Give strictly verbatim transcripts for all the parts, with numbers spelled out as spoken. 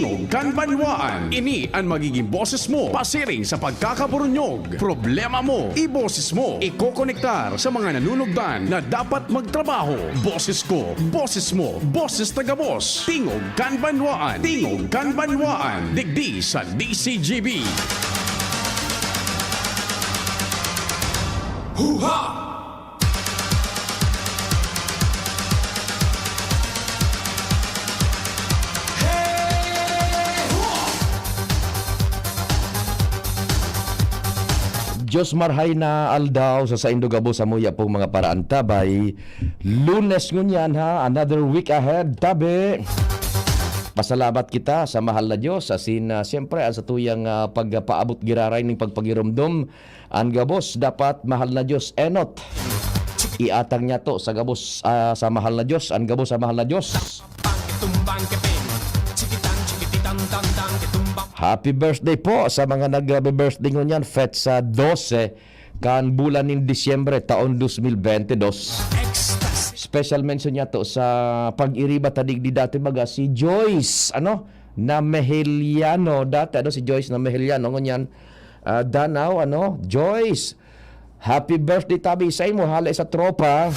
Tingog kan Banwaan. Ini an magiging boses mo pasiring sa pagkakaburunyog. Problema mo, iboses mo. Ikokonektar sa mga nanunugdan na dapat magtrabaho. Boses ko, boses mo, boses ta gabos. Tingog kan Banwaan. Tingog kan Banwaan. Digdi sa D C G B. Huha! Diyos marhay na aldaw sa saindo gabos, sa muya pong mga paraantabay. Lunes ngunyan, ha, another week ahead, tabi. Pasalamat kita sa mahal na Diyos, asin, ah, siyempre, ang satuyang, ah, pagpaabot giraray ning pagpagiromdom. An gabos dapat mahal na Diyos, enot. Iatang niya to sa gabos, ah, sa mahal na Diyos, an gabos sa mahal na Diyos. Happy birthday po sa mga nag-happy birthday ngunyan, petsa dose kan bulan nin Disyembre, taon dos mil bente dos. Special mention niya to sa pag-iriba ta digdi dati, baga si Joyce, ano, na Mejeliano. Dati, ano, si Joyce na Mejeliano, ngunyan, ah, Danao, ano, Joyce. Happy birthday, tabi, sa imo, hale sa tropa.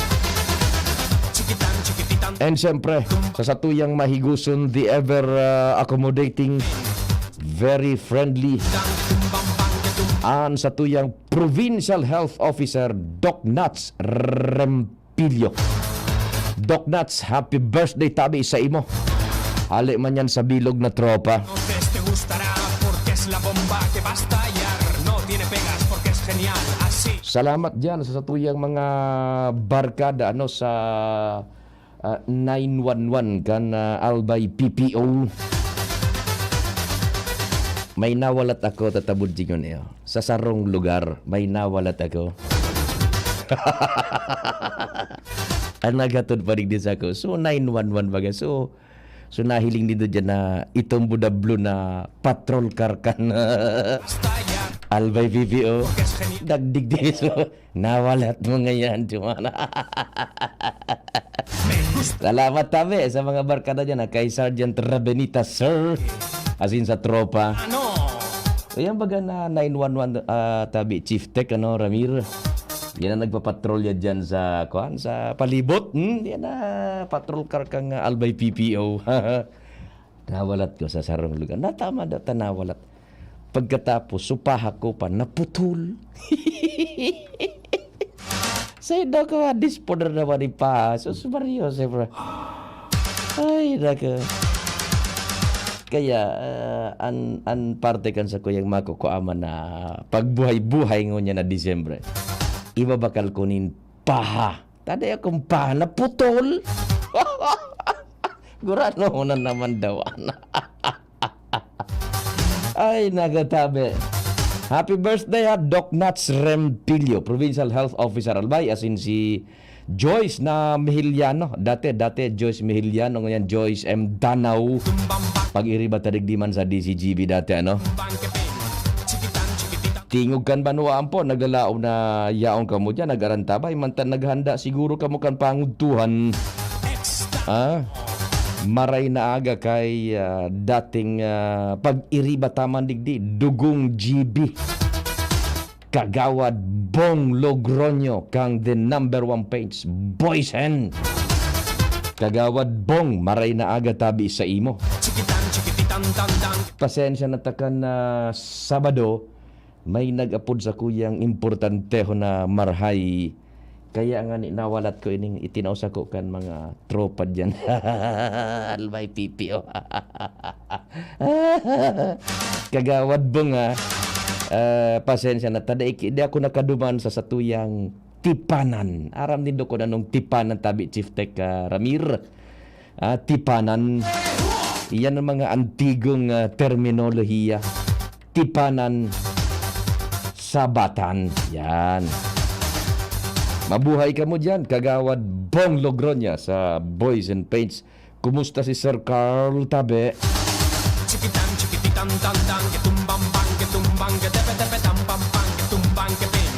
And siyempre, sa satuyang mahiguson, the ever, ah, accommodating, very friendly, an satuyang Provincial Health Officer, Doc Nats Rem- Pilyo. Doc Nats, happy birthday tabi sa imo. Hale man yan sa bilog na tropa. Te gustará porque es la bomba que va a estallar. No tiene pegas porque es genial, así. Salamat dyan sa satuyang mga barkada, ano, sa, ah, nine one one kan, ah, Albay P P O. May nawalat ako, tatabod jingon iyo. Sa sarong lugar, may nawalat ako. An naghatod pa digdi sako. So, nine one one baga. So, so, nahiling nindo diyan na itong budablo na patrol car kan Albay P P O. Nagdigdi so, nawalat mo ngayon, Jumana. Salamat tabi sa mga barkada dyan, ha, kay Sergeant Rabenita, sir. Asin sa tropa. Ano? Ayan baga na nine one one, ah, tabi, Chief Tech, ano, Ramir. Yan ang nagpapatrolya dyan sa, kuan, sa palibot. Hmm, yan na, patrol car kang, ah, Albay P P O. Nawalat ko sa sarong lugar. Natama daw ta nawalat. Pagkatapos, supahak ko pa, naputol. Sa daw ko, disponer naman ni pa. Sus, Mario, siyempre. Ay, nako. Kaya, ah, an, an parte kan sa kuyang makukuaman na pagbuhay-buhay ngunyan na Disyembre, ibabakal ko nin paha. Tadi akong paha naputol. Gurano na naman daw, ana. Ay, nagatabi. Happy birthday, ha, Doc Nats Rempilio, Provincial Health Officer Albay, asin si Joyce na Mihiliano. Dati, dati, Joyce Mihiliano, ngayon Joyce M Danao. Pag-iriba tadig di man sa D C G B dati, ano? Tingog kan banwaan po, naglalao na yaon kamo diyan, nag-arantabay, mantan naghanda siguro kamo kan pangudtuhan. Ah, maray na aga kay, ah, dating, ah, pag-iriba taman digdi, Dugong G B. Kagawad Bong Logroño kang the number one page, Boys Hen. Kagawad Bong, maray na aga tabi sa imo. Pasensya na takan na Sabado, may nag-apod sa kuyang importanteho na marhay. Kaya nga ni, nawalat ko ining itinaw sako kan mga tropa diyan. Albay P P O. Kagawad Bong, ah. Ah, pasensya na. Tada iki, di ako nakaduman sa satuyang tipanan. Aram nindo kung anong tipanan, tabi, Chief Tech, ah, Ramir? Ah, tipanan. Iyan ang mga antigong, ah, terminolohiya. Tipanan, sabatan. Yan. Mabuhay kamo diyan, Kagawad Bong Logroña sa Boys and Paints. Kumusta si Sir Carl Tabe? Chikitan, chikipitan, tan, tan, ke tumbang, bang, ke tumbang, ke tepe, tepe, tam, pam, pam, ke tumbang, ke ping.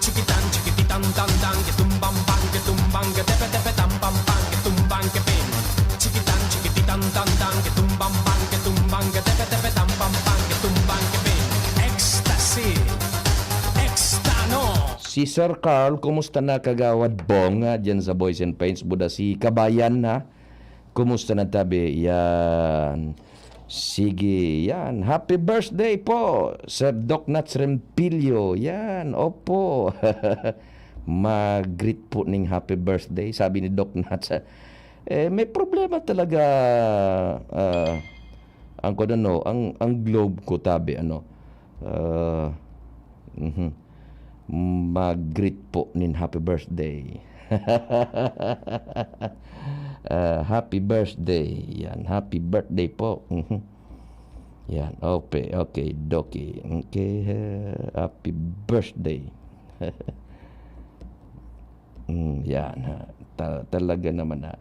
Chikitan, chikipitan, tan, tan, ke tumbang, bang, ke tumbang, ke tepe, tepe, tam, pam, pam, ke tumbang, ke ping. Chikitan, chikipitan, tan, tan, ke tumbang, bang, ke tumbang, ke Ecstasy. Extano. Si Sir Carl, kumusta na, Kagawad Bong, ah, dyan sa Boys and Paints, Buda si Kabayan, ha? Kumusta na, tabi? Yan. Sige, yan. Happy birthday po, Sir Doc Nats Rempilio. Yan, opo. Mag-greet po ning happy birthday, sabi ni Doc Nats. Eh, may problema talaga, ah, ang, kung ano, ang, ang globe ko, tabi, ano. Ah, mhm. Mag-greet po nin happy birthday. Ah, happy birthday. Yan, happy birthday po. Mhm. Yan, okay, okay, doki. Okay, eh, happy birthday. Mm, yan, ha. Ta-, talaga naman, ha.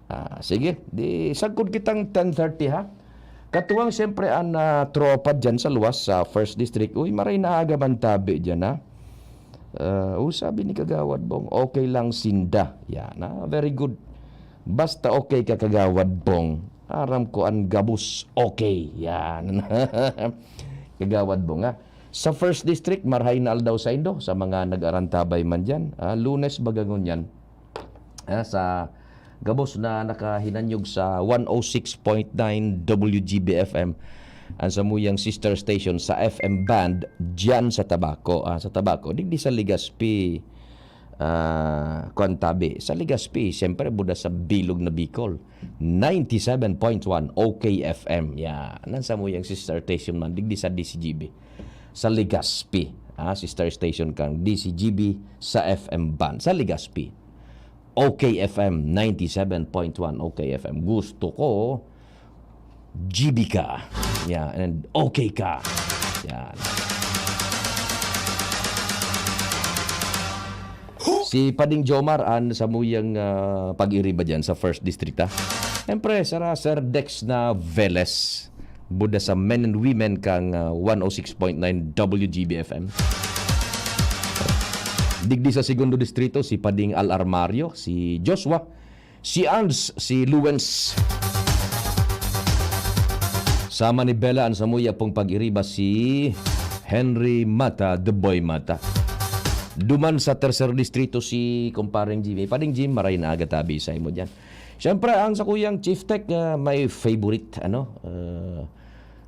Ah, sige, di sagkod kitang ten thirty, ha. Katuwang siyempre ang, ah, tropa dyan sa luwas, sa First District. Uy, maray na aga man tabi dyan, ha. Ah, oh, sabi ni Kagawad Bong, okay lang sinda. Yan, ha. Very good. Basta okay ka, Kagawad Bong. Aram ko an gabos okay. Yan. Kagawad Bong, ha. Sa First District, marhay na aldaw saindo sa mga nag-arantabay man dyan. Ah, Lunes baga ngunyan. Ah, sa gabos na nakahinanyog sa one oh six point nine W G B F M, ang samuyang sister station sa F M band, dyan sa Tabaco. Ah, sa Tabaco, digdi sa Legazpi, ah, kuwan tabi. Sa Legazpi, siyempre, buda sa bilog na Bicol. Ninety-seven point one, O K F M. Yan. Ang samuyang sister station man, digdi sa D C G B. Sa Legazpi. Ah, sister station kang D C G B sa F M band. Sa Legazpi. O K F M, ninety-seven point one O K F M. Gusto ko, G B ka. Yan. And okay ka. Yan. Si Pading Jomar, an samuyang, ah, pag-iriba dyan sa First District, ha. Siyempre, sara Sir Dex na Veles. Buda sa men and women kang, ah, one oh six point nine W G B F M. Digdi sa Segundo Distrito, si Pading Al Armario, si Joshua, si Arns, si Luwens. Sa Manibela, an samuya pong pag-iriba si Henry Mata, The Boy Mata. Duman sa Tercer Distrito, si Kumpareng Jimmy. Pading Jim, maray na aga tabi sa imo dyan. Siyempre, ang sakuyang Chief Tech, ah, my favorite, ano, ah,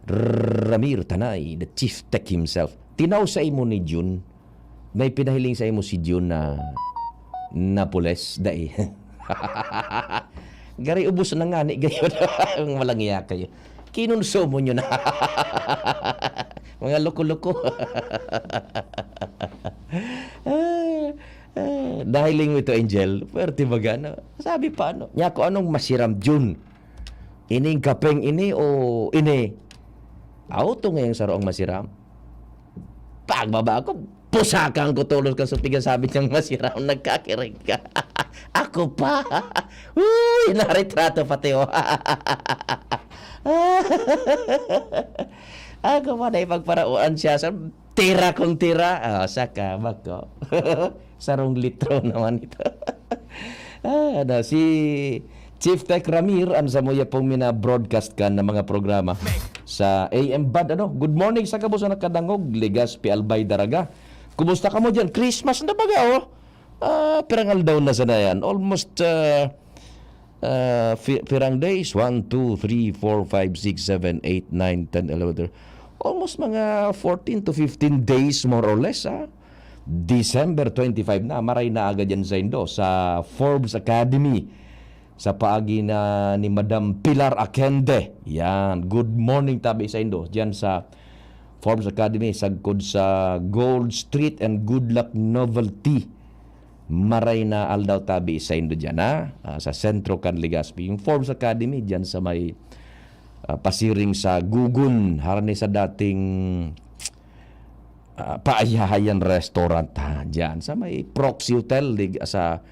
Ramir Tanay, the Chief Tech himself. Tinaw sa imo ni Jun. May pinahiling sa imo si Jun na napules, dai. Gari ubos na ngani, gayon. Ang walang iya kayo. Kinonsumo nyo na. Mga loko-loko. Ah, ah, nahiling mo ito, Angel. Pwerte baga, no? Sabi pa, ano? Niya, kung anong masiram, Jun? Ining kapeng ini o ini? Auto ngayong saro ang masiram. Pagbaba ko, pusakan ko tolos ka sa tiga sabi niyang masiram, nagkakirig ka. Ako pa? Uy, naretrato pati, oh. Ako pa na ipagparauan siya sa tira kong tira. Ah, saka, bako. Sarong litro naman ito. Ah, ano, si Chief Tech Ramir, ang samuya pong mina-broadcast kan na mga programa sa A M Band. Ano, good morning sa gabos na nakadangog, Legazpi, Albay, Daraga. Kumusta ka mo dyan? Christmas na baga, oh. Ah, pirang aldaw na sana yan. Almost, ah, ah, pi-, pirang days? One, two, three, four, five, six, seven, eight, nine, ten, eleven, twelve. Almost mga fourteen to fifteen days, more or less, ah. December twenty-five na, maray na aga dyan sa Indo, sa Forbes Academy, sa paagi na ni Madam Pilar Akende. Yan, good morning tabi sa Indo, dyan sa Forbes Academy, sagkod sa Gold Street and Good Luck Novelty. Maray na aldaw tabi sa Indo dyan, ha? Ah, sa sentro kan Legazpi. Yung Forbes Academy, dyan sa may, ah, pasiring sa Gugun, harani sa dating ah, Paayahayan Restaurant, ha, diyan sa may Proxy Hotel, Lig-, sa,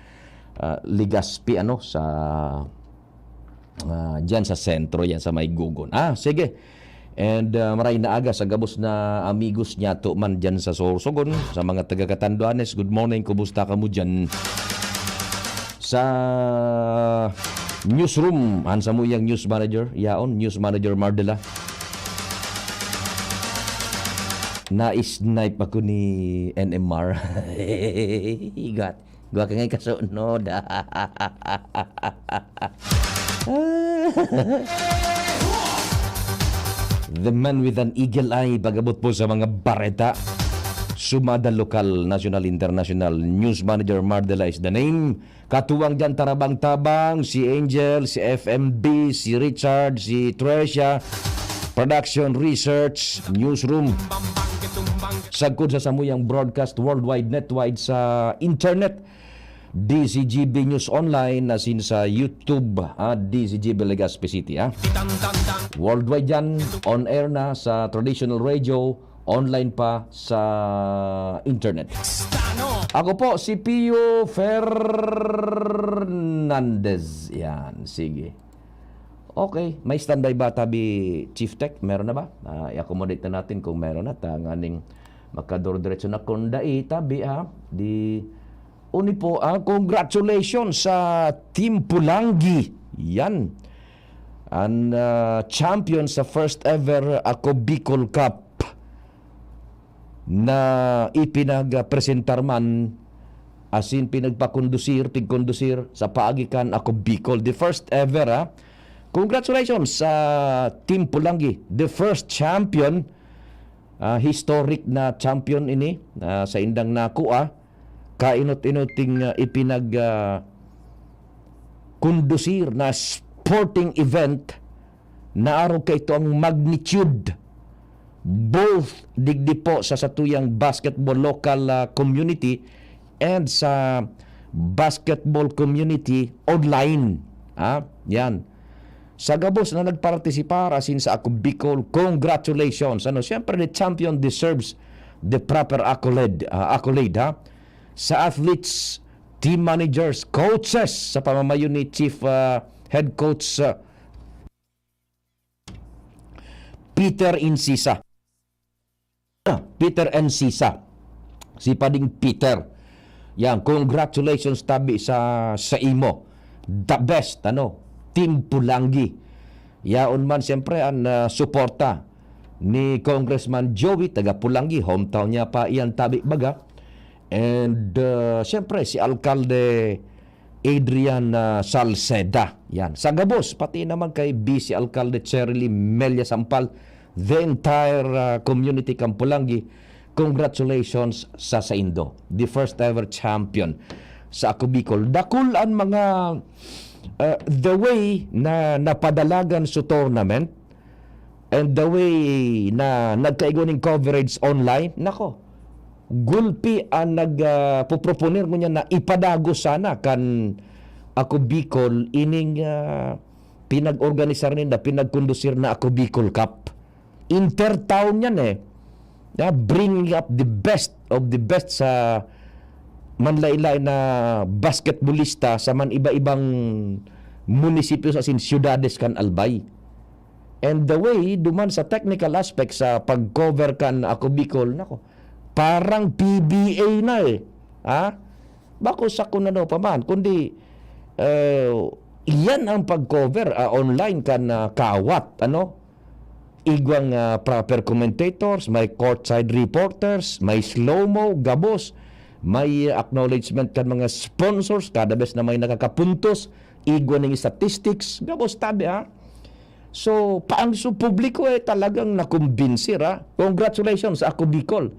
ah, Legazpi, ano, sa, ah, diyan sa sentro, yan sa may Gugon. Ah, sige. And, ah, maray na aga sa gabos na amigos niya to man diyan sa Sorsogon, sa mga taga Catanduanes. Good morning, kumusta ka mo diyan? Sa Newsroom, an samuyang news manager, yaon, news manager Mardela. Na-snipe ako ni N M R. Gat. Gwa ka ngay kasunod. The man with an eagle eye, pag-abot po sa mga bareta. Sumada lokal, national, international. News manager Mardela is the name. Katuwang dyan, tarabang-tabang, si Angel, si F M B, si Richard, si Trecia. Production, research, newsroom. Sagkod sa samuyang broadcast worldwide, netwide sa internet. D Z G B News Online, asin sa YouTube, ah, D Z G B Legazpi City, ah. Worldwide yan, on air na sa traditional radio, online pa sa internet. Ako po, si Pio Fernandez. Yan, sige. Okay, may standby ba tabi, Chief Tech? Meron na ba? Ah, i-accommodate na natin kung meron na. Tanganing makadurdiretso na. Kung dai, tabi, ha? Di, uni po, ah, congratulations sa Team Pulanggi. Yan. An, ah, champion sa first ever Ako Bicol Cup na ipinagpresentar man, asin pinagpakondusir, pigkondusir sa paagi kan Ako Bicol. The first ever, ah. Congratulations sa Team Pulanggi, the first champion, ah, historic na champion ini, ah, sa indang nakua. Kainot-inoting, ah, ipinag, ah, kondusir na sporting event na arog kaito ang magnitude, both digdi po sa satuyang basketball local, ah, community and sa basketball community online. Ha? Yan. Sa gabos na nagpartisipar, asin sa Ako Bicol, congratulations. Ano, siyempre, the champion deserves the proper accolade, ah, accolade, ha? Sa athletes, team managers, coaches, sa pamamayo ni Chief, ah, Head Coach, ah, Peter Encisa. Ah, Peter Encisa. Si Pading Peter. Yan, congratulations tabi sa, sa imo. The best, ano, Team Pulanggi. Yaon man, siyempre, ang, ah, suporta ni Congressman Joey, taga Pulanggi, hometown niya pa iyan tabi baga. And, ah, siyempre, si Alkalde Adrian, ah, Salceda. Yan. Sa gabos, pati naman kay Vice Alkalde Cheryl Melia Sampal, the entire, ah, community kan Pulanggi, congratulations sa saindo. The first ever champion sa Ako Bicol. Dakul an mga, ah, the way na napadalagan sa tournament, and the way na nagkaigwa ning coverage online, nako, gulpi an nag, ah, poproponer ngunyan na ipadagos sana kan Ako Bicol ining, ah, pinag-organisar ninda, pinagkondusir na Ako Bicol Cup. Intertown yan eh. Na bringing up the best of the best sa manlaylay na basketbolista sa man iba-ibang munisipyo sa sin syudades kan Albay. And the way, duman sa technical aspect sa pag-cover kan Ako Bicol, nako, parang P B A na eh. Ha? Bako sa kung ano pa man, kundi, eh, iyan ang pag-cover, ah, online kan, ah, kawat, ano? Igwang, ah, proper commentators, may courtside reporters, may slow-mo, gabos, may acknowledgement kan mga sponsors, kada bes na may nakakapuntos, igwa ning statistics, gabos tabi, ha? So, paang sa publiko, eh, talagang nakumbinsi, ha? Congratulations sa Ako Bicol.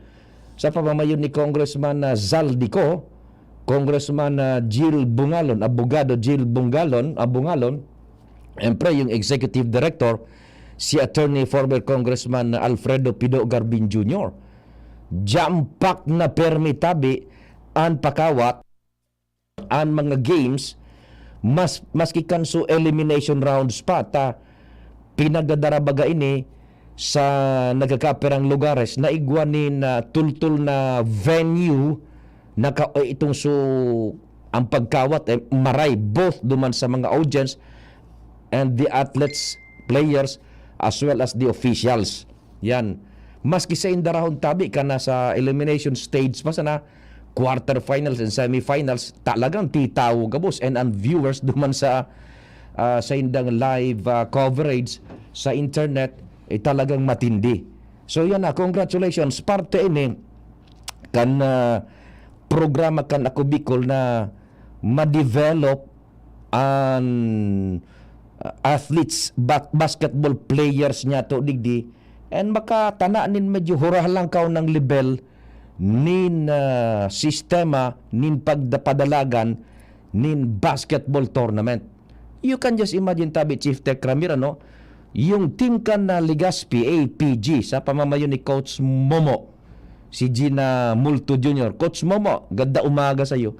Sa pamamayo ni Congressman, ah, Zaldy Co, Congressman, ah, Jill Bungalon, Abogado Jill Bungalon, Abungalon, siyempre, yung Executive Director, si Attorney former Congressman Alfredo Pido Garbin Junior. Jampak na permi tabi an pakawat, an mga games, mas, maski kan so elimination rounds pa, ta pinagdadara baga ini sa nagkakaperang lugares na igwa nin, ah, tultol na venue, naka, eh, itong so, ang pagkawat, eh, maray, both duman sa mga audience and the athletes, players, as well as the officials. Yan. Maski sa indarahon tabi ka na sa elimination stage pa sana, quarterfinals and semifinals, talagang titawo gabos and ang viewers duman sa ah, sa indang live, ah, coverage sa internet, eh, talagang matindi. So, yan na, congratulations. Parte ini kan, ah, programa kan Ako Bicol na ma-develop an, ah, athletes, ba-, basketball players niyato digdi, and makatana nin medyo hurahulangkaw na level nin, ah, sistema nin pagda-, padalagan nin basketball tournament. You can just imagine, tabi, Chief Tech Ramir, ano, yung team kan na Legazpi, A P G, sa pamamayo ni Coach Momo, si Gina Multo Junior. Coach Momo, ganda umaga sa'yo.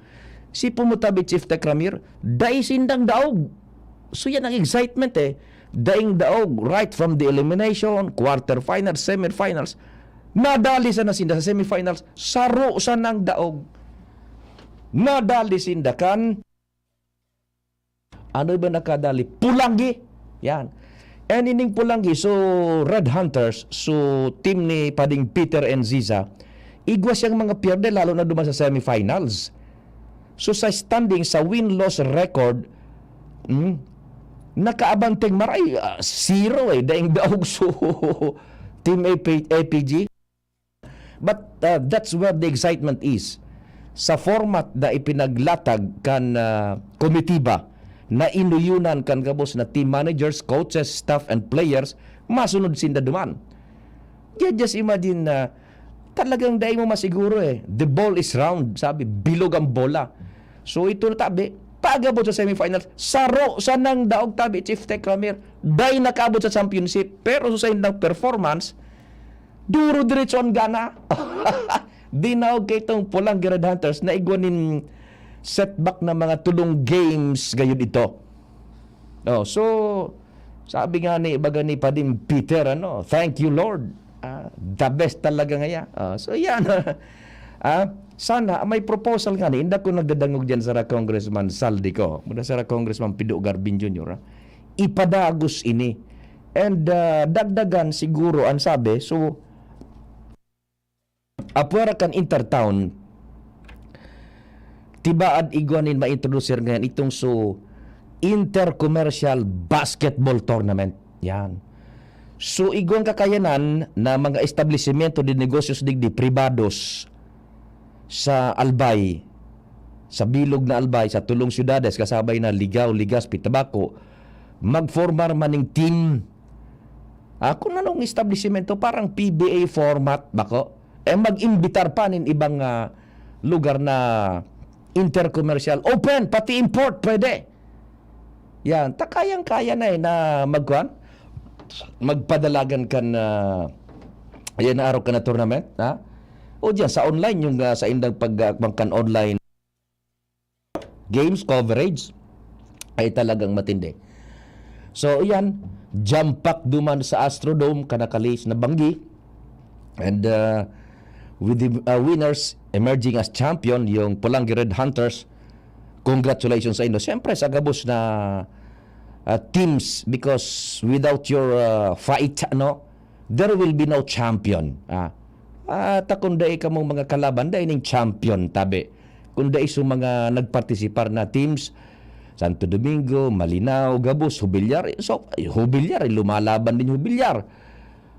Si Pumo, tabi, Chief Tech Ramir, dai sindang daog. So, yan ang excitement, eh. Daing daog, right from the elimination, quarterfinals, semifinals. Nadali sana sinda sa semifinals, saro sanang daog. Nadali sinda kan, ano ba nakadali? Polangui. Yan. And ining Polangui, so Red Hunters, so team ni Pading Peter and Ziza, igwa siyang mga pierde, lalo na duman sa semifinals. So sa standing, sa win-loss record, hmm, nakaabanteng maray, ah, zero eh, daing daog, so Team A P, A P G. But, uh, that's where the excitement is. Sa format na ipinaglatag kan, uh, komitiba na inuyunan kan gabos na team managers, coaches, staff, and players, masunod sinda duman. Ju-, just imagine na talagang dai mo masiguro eh. The ball is round, sabi, bilog ang bola. So ito na tabi, pag-abot sa semifinals, saro sanang daog tabi, Chief Tech Ramir, dai nakaabot sa championship. Pero sa indang performance, duro diretso ang gana. Dinaog kay itong Polangui Red Hunters na igwa nin setback na mga tulong games gayud ito. Oh, so, sabi nga ni, baga ni Padim Peter, ano, "Thank you, Lord." Ah, the best talaga ngaya. Ah, so, yan. Ah, sana may proposal nga ni, inda ko nagdadangog diyan sa Congressman Saldico, muna sa Congressman Pido Garbin Junior, ah. Ipadagos ini. And, ah, dagdagan siguro ang sabi, so, apwera kan intertown, tibaad igwa nin maintrodusir ngayon itong so intercommercial basketball tournament. Yan. So, igwang kakayanan na mga establisimento de negosyo digdi, pribados sa Albay, sa bilog na Albay, sa tulong syudades, kasabay na Ligao, Legazpi, Tabaco, magformar man ning team. Ah, kung anong establisimento, parang P B A format, bako? Eh, mag-imbitar pa nin ibang, ah, lugar na intercommercial. Open, pati import, pwede. Yan, ta kayang-kaya na eh, na magkuhan, magpadalagan kan, ah, yan na araw ka na tournament, ha? O diyan, sa online, yung, ah, sa indang pag, ah, kan online games coverage ay talagang matindi. So, yan, jump pack duman sa Astrodome, kanakalis na banggi. And, uh, with the, uh, winners emerging as champion, yung Polangui Red Hunters, congratulations sa inyo. Siyempre, sa gabos na, uh, teams, because without your, uh, fight, ano, there will be no champion. Ah, ah, ta kung dai kamong mga kalaban, dai ning champion, tabi. Kung dai sa mga nagpartisipar na teams, Santo Domingo, Malinao, gabos, Jubilyar. So, Jubilyar, lumalaban din Jubilyar.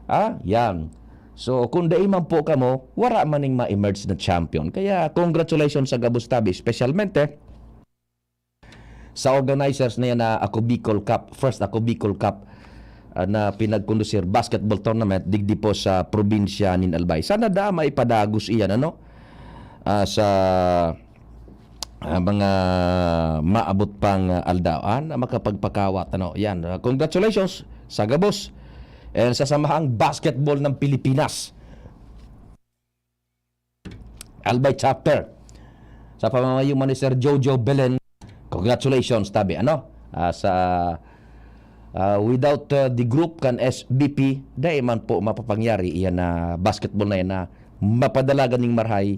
Ah, yan. So, kung dai man po kamo, wara man ning ma-emerge na champion. Kaya, congratulations sa gabos tabi, specialmente sa organizers na yan na Ako Bicol Cup, first Ako Bicol Cup, ah, na pinagkondusir basketball tournament digdi po sa probinsya nin Albay. Sana da maipadagos iyan, ano? Ah, sa, ah, mga maabot pang, ah, aldaw, ah, na makapagpakawat, ano? Yan, ah, congratulations sa gabos and sa Samahang Basketball ng Pilipinas. Albay Chapter. Sa pamamayo man ni Sir Jojo Belen, congratulations, tabi, ano? Ah, sa, ah, without, ah, the group kan S B P, dai man po mapapangyari iyan na basketball na yan na mapadalagan ning marhay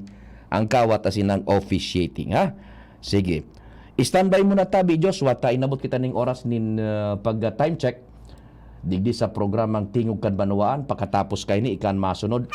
ang kawat asin ang officiating, ha? Sige. Standby muna tabi, Joshua, ta inabot kita ning oras nin, ah, pag, ah, time check. Digdi sa programang Tingog kan Banwaan, pakatapos kaini, ikan masunod.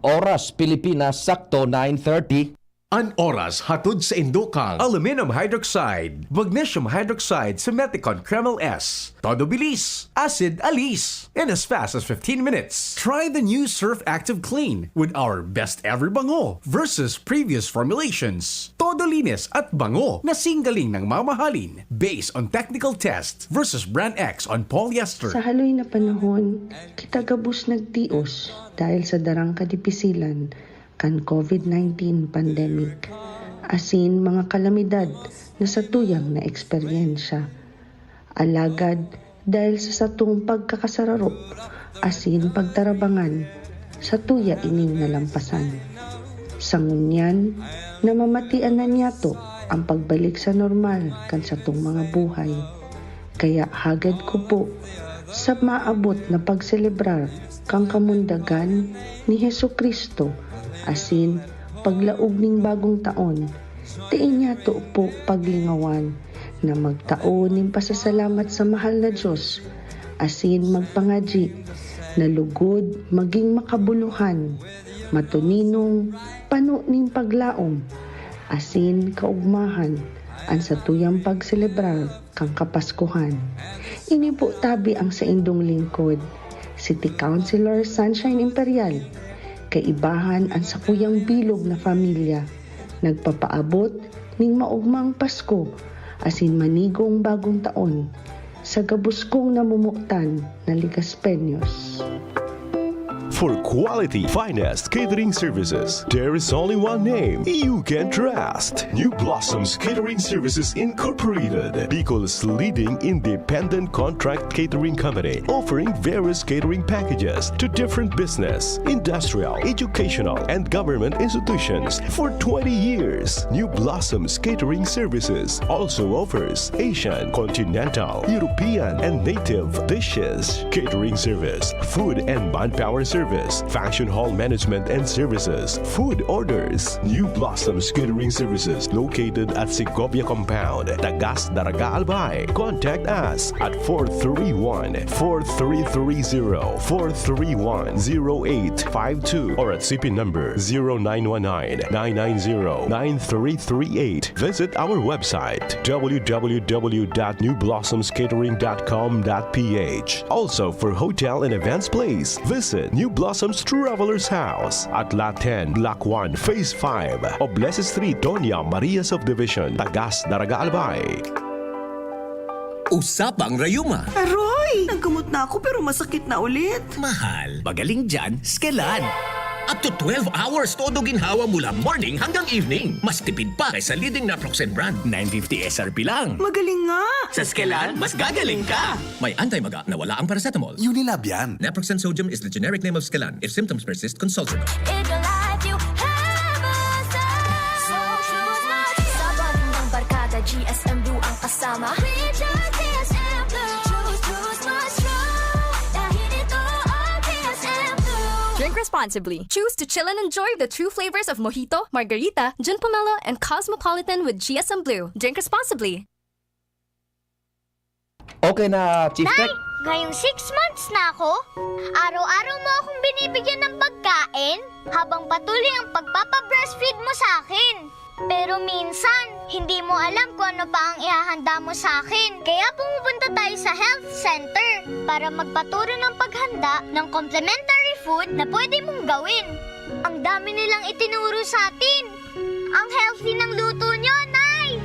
Oras Pilipinas, sakto nine thirty. An oras hatod saindo kan aluminum hydroxide, magnesium hydroxide sa Meticon Kremel S. Todo bilis, acid alis, in as fast as fifteen minutes. Try the new Surf Active Clean with our best ever bango versus previous formulations. Todo linis at bango na singgaling ng mamahalin based on technical test versus brand X on polyester. Sa haloy na panahon, kita gabos nagtios dahil sa darang kadipisilan kan COVID nineteen pandemic, asin mga kalamidad na satuyang naeksperyensya. Alagad, dahil sa satong pagkakasararo asin pagtarabangan, satuya ining nalampasan. Sa ngunyan, namamatian na niyato ang pagbalik sa normal kan satong mga buhay. Kaya hagad ko po, sa maabot na pagselebrar kan kamundagan ni Jesu-Cristo asin paglaog ning bagong taon, dai niyato po paglingawan na magtao nin pasasalamat sa mahal na Dios asin magpangadyi na lugod magin makabulohan, matoninong, pano nin paglaom, asin kaogmahan an satuyang pagselebrar kan Kapaskuhan. Ini po tabi ang saindong lingkod, City Councilor Sunshine Imperial, kaibahan an sakuyang bilog na pamilya, nagpapaabot ning maogmang Pasko asin manigong Bagong Taon sa gabos kong namomotan na Legaspeños. For quality, finest catering services, there is only one name you can trust. New Blossoms Catering Services Incorporated, Bicol's leading independent contract catering company, offering various catering packages to different business, industrial, educational, and government institutions for twenty years. New Blossoms Catering Services also offers Asian, continental, European, and native dishes, catering service, food and manpower service, function hall management and services, food orders. New Blossoms Catering Services located at Segovia Compound, Tagas, Daraga, Albay. Contact us at four three one, four three three zero, four three one, zero eight five two or at C P number zero nine one nine, nine nine zero, nine three three eight. Visit our website, w w w dot new blossoms catering dot com dot p h. Also, for hotel and events, please visit New Blossoms Travelers House at Lot ten, Block one, Phase five, Oblese Street, Doña Maria Subdivision, Tagas, Daraga, Albay. Usapang rayuma. Aroy! Naggamot na ako pero masakit na ulit. Mahal, magaling dyan, Skelan. Up to twelve hours todo ginhawa mula morning hanggang evening. Mas tipid pa kaysa leading naproxen brand. Nine fifty S R P lang. Magaling nga! Sa Skelan, mas gagaling ka! May anti-maga na wala ang paracetamol. Unilab yan. Naproxen sodium is the generic name of Skelan. If symptoms persist, consult your doctor. Sabon ng barkada, G S M Blue ang kasama. Choose, choose, mas true. Dahil ito ang G S M Blue. Drink responsibly. Choose to chill and enjoy the true flavors of mojito, margarita, gin pomelo, and cosmopolitan with G S M Blue. Drink responsibly. Okay na, Chief Nay, Tech. Ngayong six months na ako, araw-araw mo akong binibigyan ng pagkain habang patuloy ang pagpapabreastfeed mo sa akin. Pero minsan, hindi mo alam kung ano pa ang ihahanda mo sa akin. Kaya pumupunta tayo sa health center para magpaturo ng paghanda ng complementary food na pwede mong gawin. Ang dami nilang itinuro sa atin. Ang healthy ng luto nyo, Nay!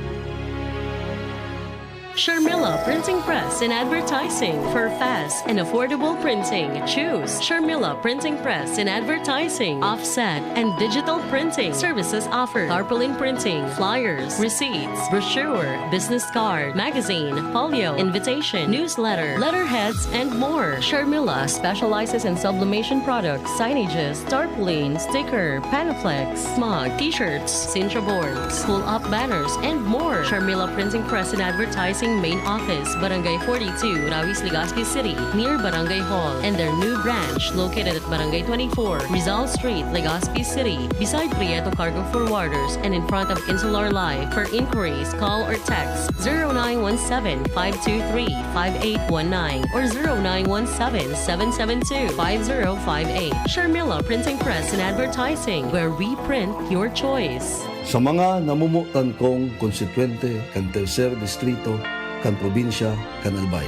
Sharmila Printing Press and Advertising. For fast and affordable printing, choose Sharmila Printing Press and Advertising. Offset and digital printing services offered. Tarpaulin printing, flyers, receipts, brochure, business card, magazine, folio, invitation, newsletter, letterheads, and more. Sharmila specializes in sublimation products, signages, tarpaulin, sticker, Panaflex, mug, t-shirts, cintra boards, pull-up banners, and more. Sharmila Printing Press and Advertising Main Office, Barangay forty-two, Rawis, Legazpi City, near Barangay Hall, and their new branch located at Barangay twenty-four, Rizal Street, Legazpi City, beside Prieto Cargo Forwarders and in front of Insular Life. For inquiries, call or text zero nine one seven, five two three, five eight one nine or zero nine one seven, seven seven two, five zero five eight. Sharmila Printing Press and Advertising, where we print your choice. Sa mga namomotan kong konstituyente kan Tercer Distrito kan probinsya kan Albay,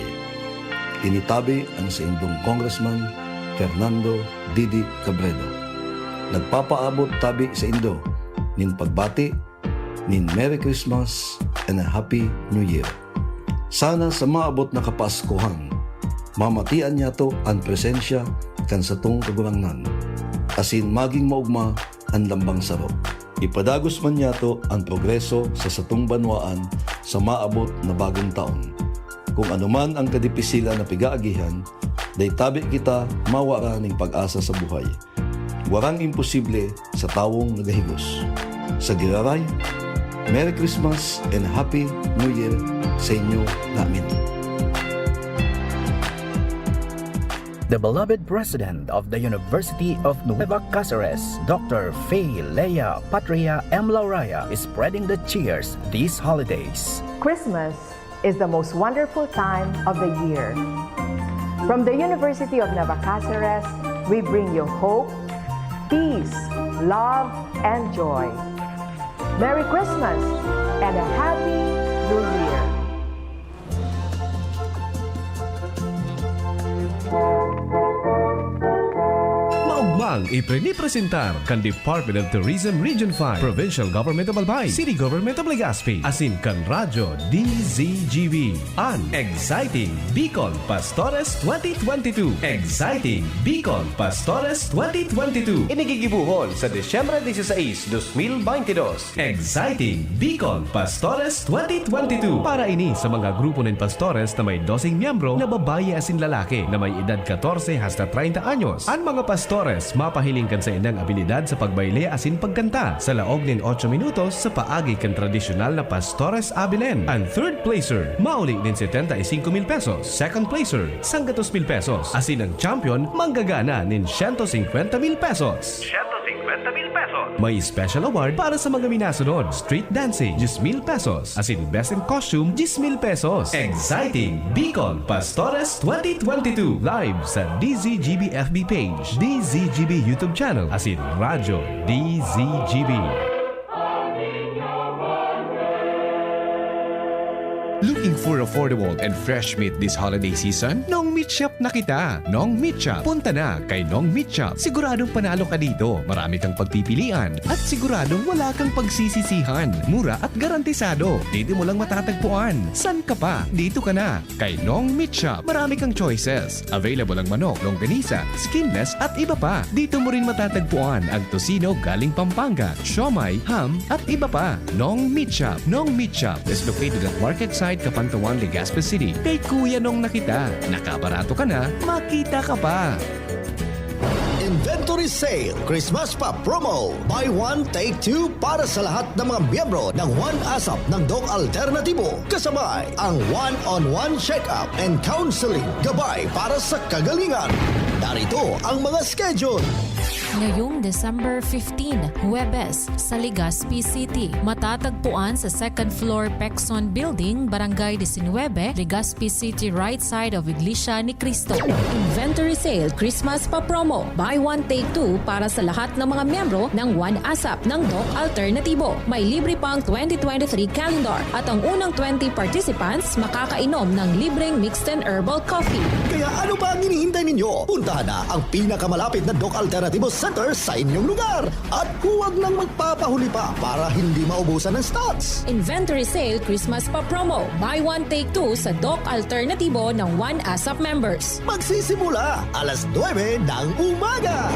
ini tabi an saindong Congressman Fernando Didi Cabredo. Nagpapaabot tabi saindo nin pagbati nin Merry Christmas and a Happy New Year. Sana sa maabot na Kapaskuhan, mamatian niyato an presensya kan satong Kagurangnan, asin magin maogma an lambang saro. Ipadagos man niyato an progreso sa satong banwaan sa maabot na bagong taon. Kun anoman an kadipisilan na pigaagihan, dai tabi kita mawara nin pag-asa sa buhay. Warang imposible sa tawong nagahigos. Sa giraray, Merry Christmas and Happy New Year sa inyo namin. The beloved president of the University of Nueva Cáceres, Doctor Fei Lea Patria M. Lauraya, is spreading the cheers these holidays. Christmas is the most wonderful time of the year. From the University of Nueva Cáceres, we bring you hope, peace, love, and joy. Merry Christmas and a Happy New Year! Maugmang iprinipresentar kan Department of Tourism Region five, Provincial Government of Albay, City Government of Legazpi, asin kan Radyo D Z G B, an Exciting Bicol Pastores twenty twenty-two. Exciting Bicol Pastores twenty twenty-two. Ini gigibohon sa Disyembre dieciséis, dos mil veintidós. Exciting Bicol Pastores twenty twenty-two. Para ini sa mga grupo nin pastores na may doseng miyembro na babayi asin lalaki na may edad katorse hasta treinta anyos. An mga pastores mapahiling kan saindang abilidad sa pagbayle asin pagkanta. Sa laog nin otso minutos sa paagi kan tradisyonal na Pastores Abilene. An third placer, mauli nin setenta y cinco mil pesos. Second placer, sanggatos mil pesos. Asin an champion, manggagana nin siyento singkwenta mil pesos. Siyento singkwenta mil pesos. May special award para sa mga minasunod: street dancing, diyes mil pesos. Asin best in costume, diyes mil pesos. Exciting Bicol Pastores twenty twenty-two. Live sa D Z G B F B page, D Z G B YouTube channel, asin Radyo D Z G B. Looking for affordable and fresh meat this holiday season? Nong Meat Shop na kita! Nong Meat Shop! Punta na kay Nong Meat Shop! Siguradong panalo ka dito! Marami kang pagpipilian at siguradong wala kang pagsisisihan! Mura at garantisado! Dito mo lang matatagpuan! San ka pa? Dito ka na! Kay Nong Meat Shop, marami kang choices. Available ang manok, longganisa, skinless at iba pa. Dito mo rin matatagpuan ang tocino galing Pampanga, siomai, ham, at iba pa. Nong Meat Shop. Nong Meat Shop is located at Market Side, Capantawan, Legazpi City. Kay Kuya Nong na kita. Nakabarato ka na, makita ka pa. Inventory Sale Christmas pa Promo. Buy one, take two para sa lahat ng mga miyembro ng One ASAP ng Doc Alternatibo. Kasabay ang one-on-one check-up and counseling. Gabay para sa kagalingan. Narito ang mga schedule. Ngayong December fifteen, Huwebes, sa Legazpi City. Matatagpuan sa second floor Pexon Building, Barangay diecinuebe, Legazpi City, right side of Iglesia ni Cristo. Inventory Sale Christmas pa Promo. Buy one, take two para sa lahat ng mga miyembro ng One ASAP ng Doc Alternatibo. May libre pang twenty twenty-three calendar at ang unang twenty participants makakainom ng libreng mixed and herbal coffee. Kaya ano pa ang hinihintay ninyo? Puntahan na ang pinakamalapit na Doc Alternatibo Center sa inyong lugar at huwag nang magpapahuli pa para hindi maubusan ng stocks. Inventory Sale Christmas pa Promo. Buy one, take two sa Doc Alternatibo ng One ASAP members. Magsisimula alas nuebe ng umaga.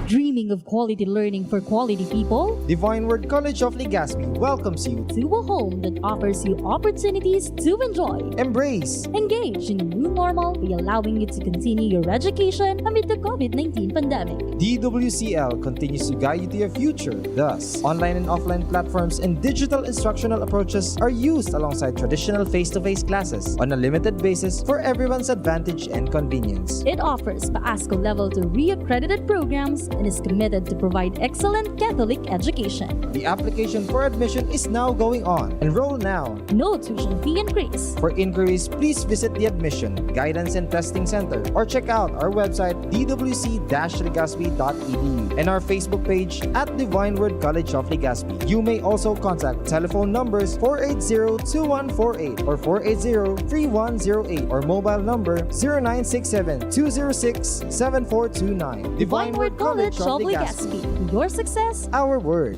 Dreaming of quality learning for quality people? Divine Word College of Legazpi welcomes you to a home that offers you opportunities to enjoy, embrace, engage in a new normal by allowing you to continue your education amid the COVID nineteen pandemic. D W C L continues to guide you to your future. Thus, online and offline platforms and digital instructional approaches are used alongside traditional face-to-face classes on a limited basis for everyone's advantage and convenience. It offers PASCO Level three accredited programs and is committed to provide excellent Catholic education. The application for admission is now going on. Enroll now. No tuition fee increase. For inquiries, please visit the Admission, Guidance and Testing Center or check out our website, d w c dash legazpi dot e d u, and our Facebook page at Divine Word College of Legazpi. You may also contact telephone numbers four eight zero two one four eight or four eight zero three one zero eight or mobile number zero nine six seven two zero six seven four two nine. Divine Word College of Legazpi. Your success, our word.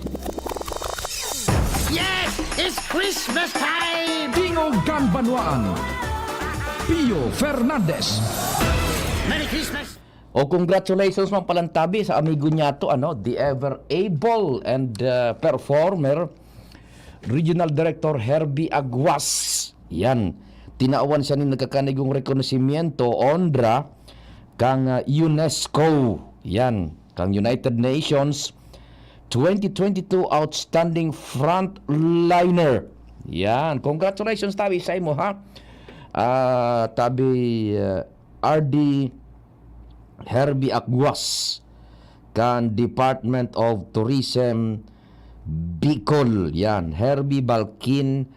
Yes! It's Christmas time! Tingog kan Banwaan, Pio Fernandez. Merry Christmas! O, congratulations man palantabi sa amigo niya to, ano, the ever able and uh, performer, Regional Director Herbie Aguas. Yan. Tinawan siya ni nagkakanigong rekonosimiento, onra, kang uh, UNESCO. Yan. Kang United Nations twenty twenty-two Outstanding Frontliner. Yan. Congratulations, tabi, sa imo, ha? Ah, tabi, uh, R D Herbie Aguas kan Department of Tourism, Bicol. Yan, Herbie Balkin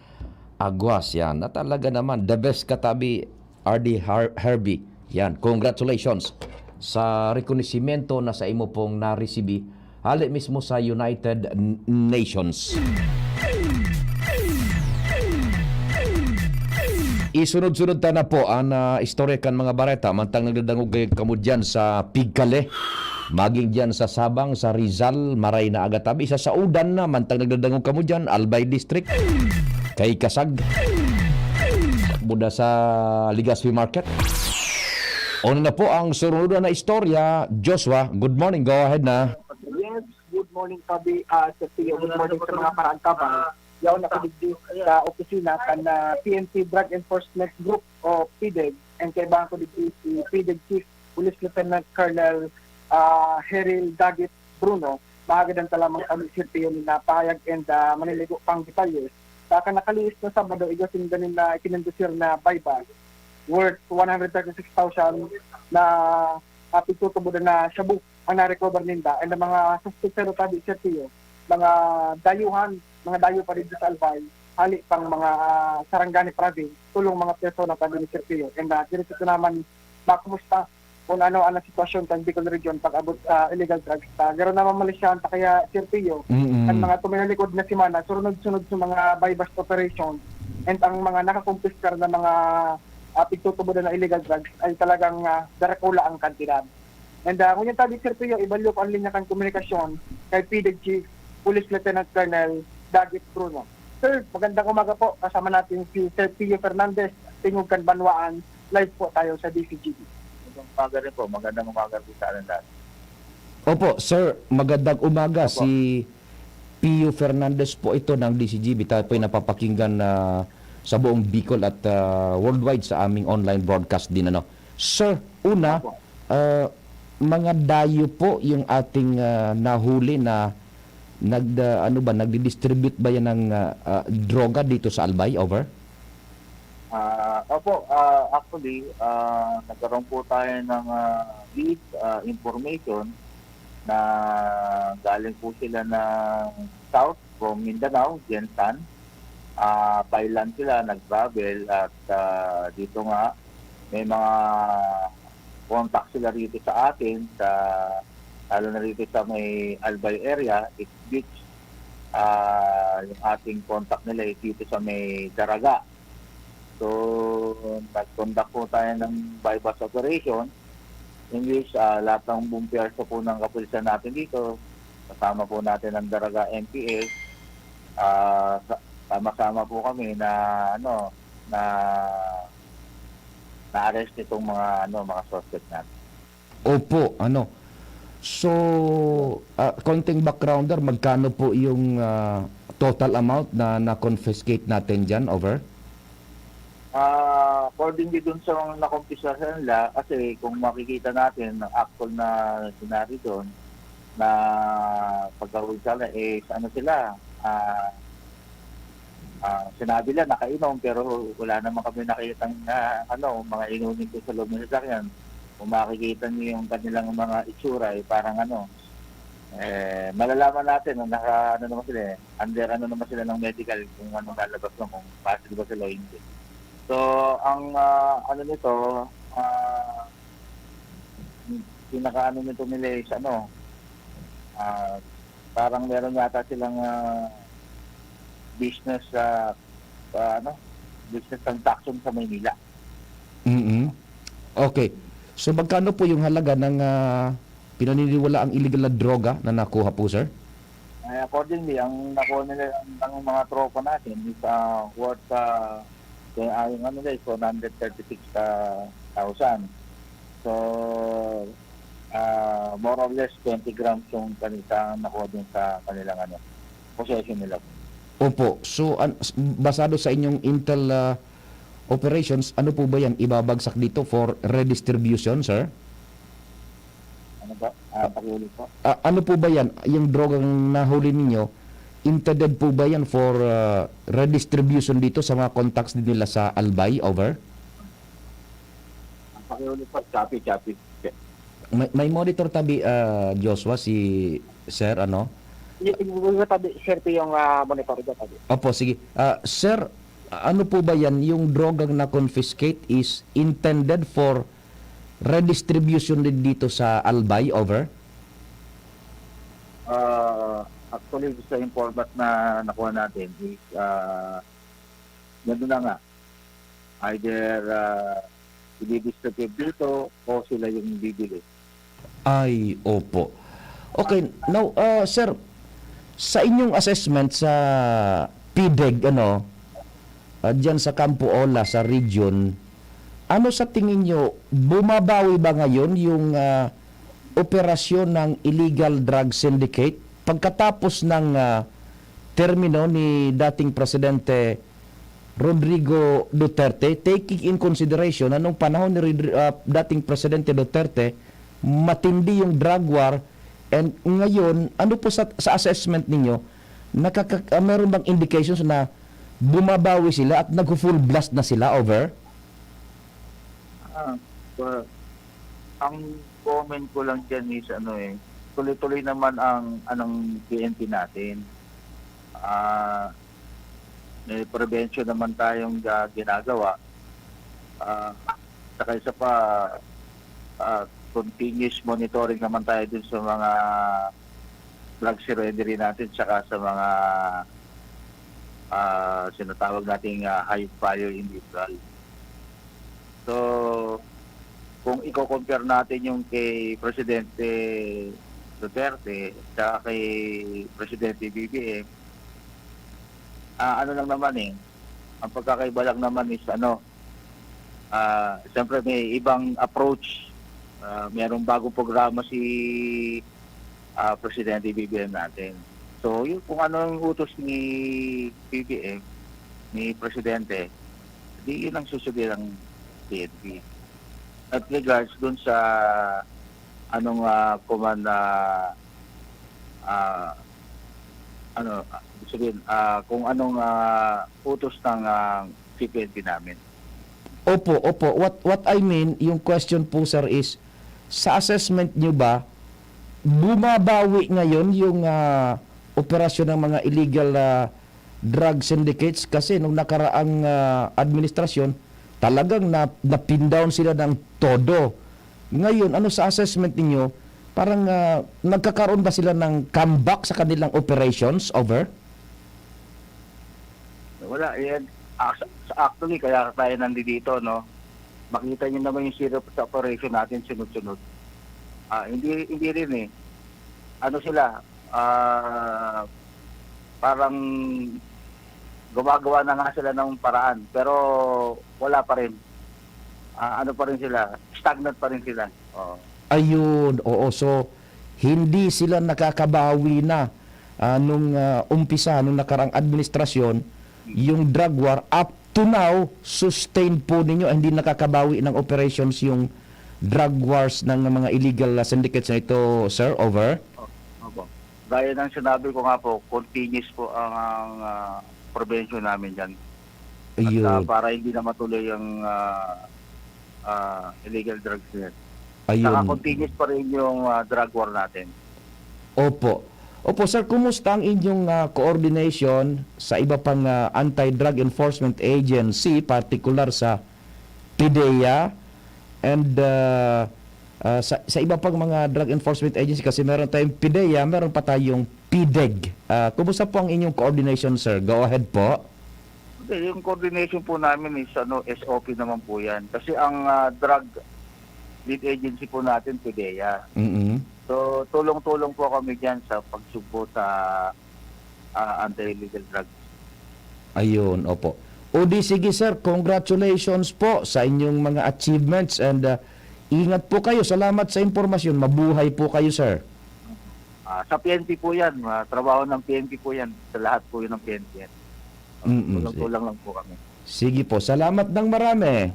Aguas. Yan, na talaga naman, the best katabi, R D Har- Herbie. Yan, congratulations sa rekonosimento na sa imo pong naresibi hali mismo sa United N- Nations. Isunod-sunod ta na po an ah, istorya kan mga bareta. Mantang nagdadangog kayo kamo dyan sa Pigkale, maging dyan sa Sabang, sa Rizal, maray na aga tabi. Sa Saudan na, mantang nagdadangog kamo dyan, Albay District, kay Kasag, buda sa Legazpi Market. Una na po ang surunudan na istorya. Joshua, good morning. Go ahead na. Yes, good morning, Tabi, uh, sa Tiyo. Good morning sa mga paraantabang. Yaon ako digdi sa opisina kan ah, P N P Drug Enforcement Group o PDEG, and kaibahan ko digdi si PDEG Chief Police Lieutenant Colonel ah, Heril Dagit Bruno. Mahagadan ta lamang kami, Sir Tiyo, na pahayag and ah, maninigo pang detalye. Sa kan nakalihis na Sabado, igwa sinda nin na ikinindusir na buy bust worth one hundred thirty-six thousand na ah, pigtutubodan na shabu ang na-recover ninda, and ang mga suspect, pero tabi, Sir Tiyo, mga dayuhan, mga dayo pa rin sa Albay, hali pang mga ah, Sarangani province, tulong mga persona tabi ni Sir Tiyo. And uh, diri sa naman, makumusta kung ano ang sitwasyon kan Bicol Region pag-abot sa illegal drugs. Uh, garo naman malisyahan ta kaya, Sir Tiyo, Mm-mm. ang mga tuminalikod na semana, sunod-sunod sa mga buy-bust operation, and ang mga nakakumpiskar na mga uh, pigtutubodan na illegal drugs ay talagang uh, darakula ang kantidad. And uh, ngunyan tabi, Sir Tiyo, ibalyo ko ang linya kan komunikasyon kay PDEG Chief Police Lieutenant Colonel Dagit Bruno. Sir, magandang umaga po. Kasama natin si Sir Tiyo Fernandez, Tingog kan Banwaan, live po tayo sa D C G B. Magandang umaga rin po. Magandang umaga po sa ating lahat. Opo, sir, magandang umaga. Opo. Si Pio Fernandez po ito ng D C G B. Tayo po'y napapakinggan na sa buong Bicol at ah, worldwide sa aming online broadcast din. Ano? Sir, una, Opo. ah, mga dayo po yung ating ah, nahuli na nag, ah, ano ba, nagdi-distribute ba yan ng ah, ah, droga dito sa Albay? Over? Ah, opo, ah, actually, ah, nagkaroon po tayo ng ah, lead ah, information na galing po sila ng South from Mindanao, Gensan. Ah, by land sila, nag-travel, at ah, dito nga may mga contact sila rito sa atin, sa, lalo na rito sa may Albay area, East Beach. Ah, yung ating contact nila is dito sa may Daraga. So, nag-conduct po tayo ng buy-bust operation, in which ah, lahat ng buong piyersa po ng kapulisan natin dito, kasama po natin ang Daraga M P S, ah, sa- sama-sama po kami na ano na na-arrest itong mga ano mga suspect natin. Opo, ano. So, ah, konting backgrounder, magkano po yung ah, total amount na na-confiscate natin dyan? Over? Ah, accordingly dun sa mga nakumpisahan nila, kasi kung makikita natin ang actual na scenario doon, na pagkahuli sana is ano sila, ah, ah, sinabi lang nakainom, pero wala naman kami nakitang ah, ano, mga inumin ko sa loob ng sasakyan. Kung makikita niyo yung kanilang mga itsura, eh, parang ano, Eh, malalaman natin, no, naka, ano naman sila, eh, under ano naman sila ng medical, kung ano lalabas lang, kung positive ba sila o hindi. So, ang, ah, ano nito, ah, pinaka-ano nito nila is ano, ah, parang meron yata silang, ah, business, ah, ah, ano, business transaction sa Maynila. Mm. Okay. So, magkano po yung halaga ng, ah, pinaniniwalaang illegal na droga na nakuha po, sir? Eh, accordingly, ang nakuha nila ng mga tropa natin is, ah, worth, ah, kaya, ah, yung ano nila is one hundred thirty-six thousand. So, ah, more or less twenty grams yung kanila nakuha din sa kanilang ano, possession nila. Opo. So, an- s- basado sa inyong intel, ah, operations, ano po ba yan ibabagsak dito for redistribution, sir? Ano ba? Ah, pakiulit po. Ah, ano po ba yan? Yung drogang nahuli ninyo, intended po ba yan for, ah, redistribution dito sa mga contacts din nila sa Albay? Over? Ah, pakiulit po. Choppy, choppy. May, may monitor tabi, ah, Joshua, si sir, ano? Yung tabi, sir, yung, ah, monitor dyan, tabi. Opo, sige. Ah, sir, ano po ba yan? Yung drogang na-confiscate is intended for redistribution din dito sa Albay? Over? Ah, actually, sa informant na nakuha natin is, ah, gano'n na nga. Either, ah, i-distribute dito o sila yung bibili. Ay, opo. Okay, now, ah, sir, sa inyong assessment sa PDEG, ano, ah, diyan sa Campo Ola, sa region, ano sa tingin nyo, bumabawi ba ngayon yung, ah, operasyon ng illegal drug syndicate pagkatapos ng, ah, termino ni dating Presidente Rodrigo Duterte, taking in consideration na nung panahon ni Rodri-, ah, dating Presidente Duterte, matindi yung drug war, and ngayon, ano po sa, sa assessment ninyo, nakaka-, ah, meron bang indications na bumabawi sila at nag-full blast na sila? Over? Ah, well, ang comment ko lang dyan is ano eh, tuloy-tuloy naman ang anong P N P natin. Ah, may prevention naman tayong, ah, ginagawa. Ah, saka isa pa, ah, continuous monitoring naman tayo dun sa mga drug surrendery natin, saka sa mga, ah, sinatawag nating, ah, high value individual. So, kung i-compare natin yung kay Presidente Duterte at kay Presidente B B M, ah, ano lang naman eh, ang pagkakaiba lang naman is ano, ah, siyempre may ibang approach. Ah, merong bagong programa si, ah, Presidente B B M natin. So, yun, kung ano yung utos ni B B M, ni Presidente, di yun ang susunod ng P N P. At regards dun sa anong, ah, command na, ah, ano, ibig sabihin, ah, kung anong, ah, utos ng, ah, C P N P namin. Opo, opo. What, what I mean, yung question po, sir, is, sa assessment nyo ba, bumabawi ngayon yung, ah, operasyon ng mga illegal, ah, drug syndicates? Kasi nung nakaraang, ah, administrasyon, talagang na, napindown sila ng todo. Ngayon, ano sa assessment ninyo? Parang, ah, nagkakaroon ba sila ng comeback sa kanilang operations? Over? Wala, yan. Ac-, actually, kaya tayo nandito, no? Makita niyo naman yung series of operation natin sunod-sunod. Ah, hindi, hindi rin eh. Ano sila, ah, parang gumagawa na nga sila ng paraan, pero wala pa rin. Ah, ano pa rin sila, stagnant pa rin sila. Oo. Ayun, oo. So, hindi sila nakakabawi na, ah, nung, ah, umpisa, nung nakaraang administrasyon, yung drug war, up to now, sustained po ninyo, hindi nakakabawi ng operations yung drug wars ng mga illegal, ah, syndicates na ito, sir? Over? Opo. Gaya ng sinabi ko nga po, continuous po ang, ang, ah, prevention namin dyan. At, ah, Ayun. Para hindi na matuloy ang, ah, ah, illegal drugs na yan. Ayun. Saka continuous pa rin yung, ah, drug war natin. Opo. Opo, sir, kumusta ang inyong, ah, coordination sa iba pang, ah, anti-drug enforcement agency, partikular sa PDEA? And, ah, ah, sa, sa iba pang mga drug enforcement agency, kasi meron tayong PDEA, meron pa tayong PDEG. Ah, kumusta po ang inyong coordination, sir? Go ahead po. Okay, yung coordination po namin is ano, S O P naman po yan. Kasi ang ah, drug lead agency po natin, PDEA. Mm-mm. So, tulong-tulong po kami dyan sa pagsugpo sa ah, anti-illegal drugs. Ayun, opo. O di sige, sir, congratulations po sa inyong mga achievements and, ah, ingat po kayo. Salamat sa impormasyon. Mabuhay po kayo, sir. Ah, sa P N P po yan. Ah, trabaho ng P N P po yan. Sa lahat po yun ng P N P yan. Mm-mm, Tulong-tulong lang po kami. Sige po, salamat ng marami.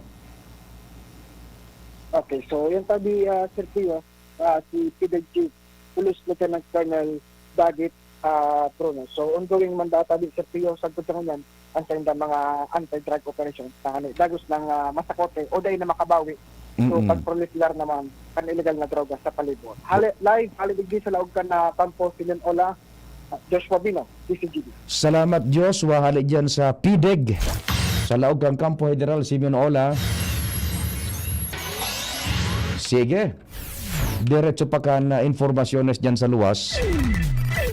Okay, so yung sabi, ah, Sir Pio, ah, si PDEG Chief Police Lieutenant Colonel Dagit ah, Bruno. So, ongoing man data din, Sir Pio, sagkod sa ngunyan, ang saindang mga anti-drug operation na dagos ng ah, masakote o dai na makabawi. So, Mm-mm. pagproliferar naman ang illegal na droga sa palibot. Hali, live, hali digdi sa laog kan na kampo, Simeon Ola, Joshua Bino, D C G B. Salamat, Joshua, hali dyan sa PDEG. Sa laog kan Kampo General Simeon Ola. Sige. Diretso pa kan ah, informasyones dyan sa luwas.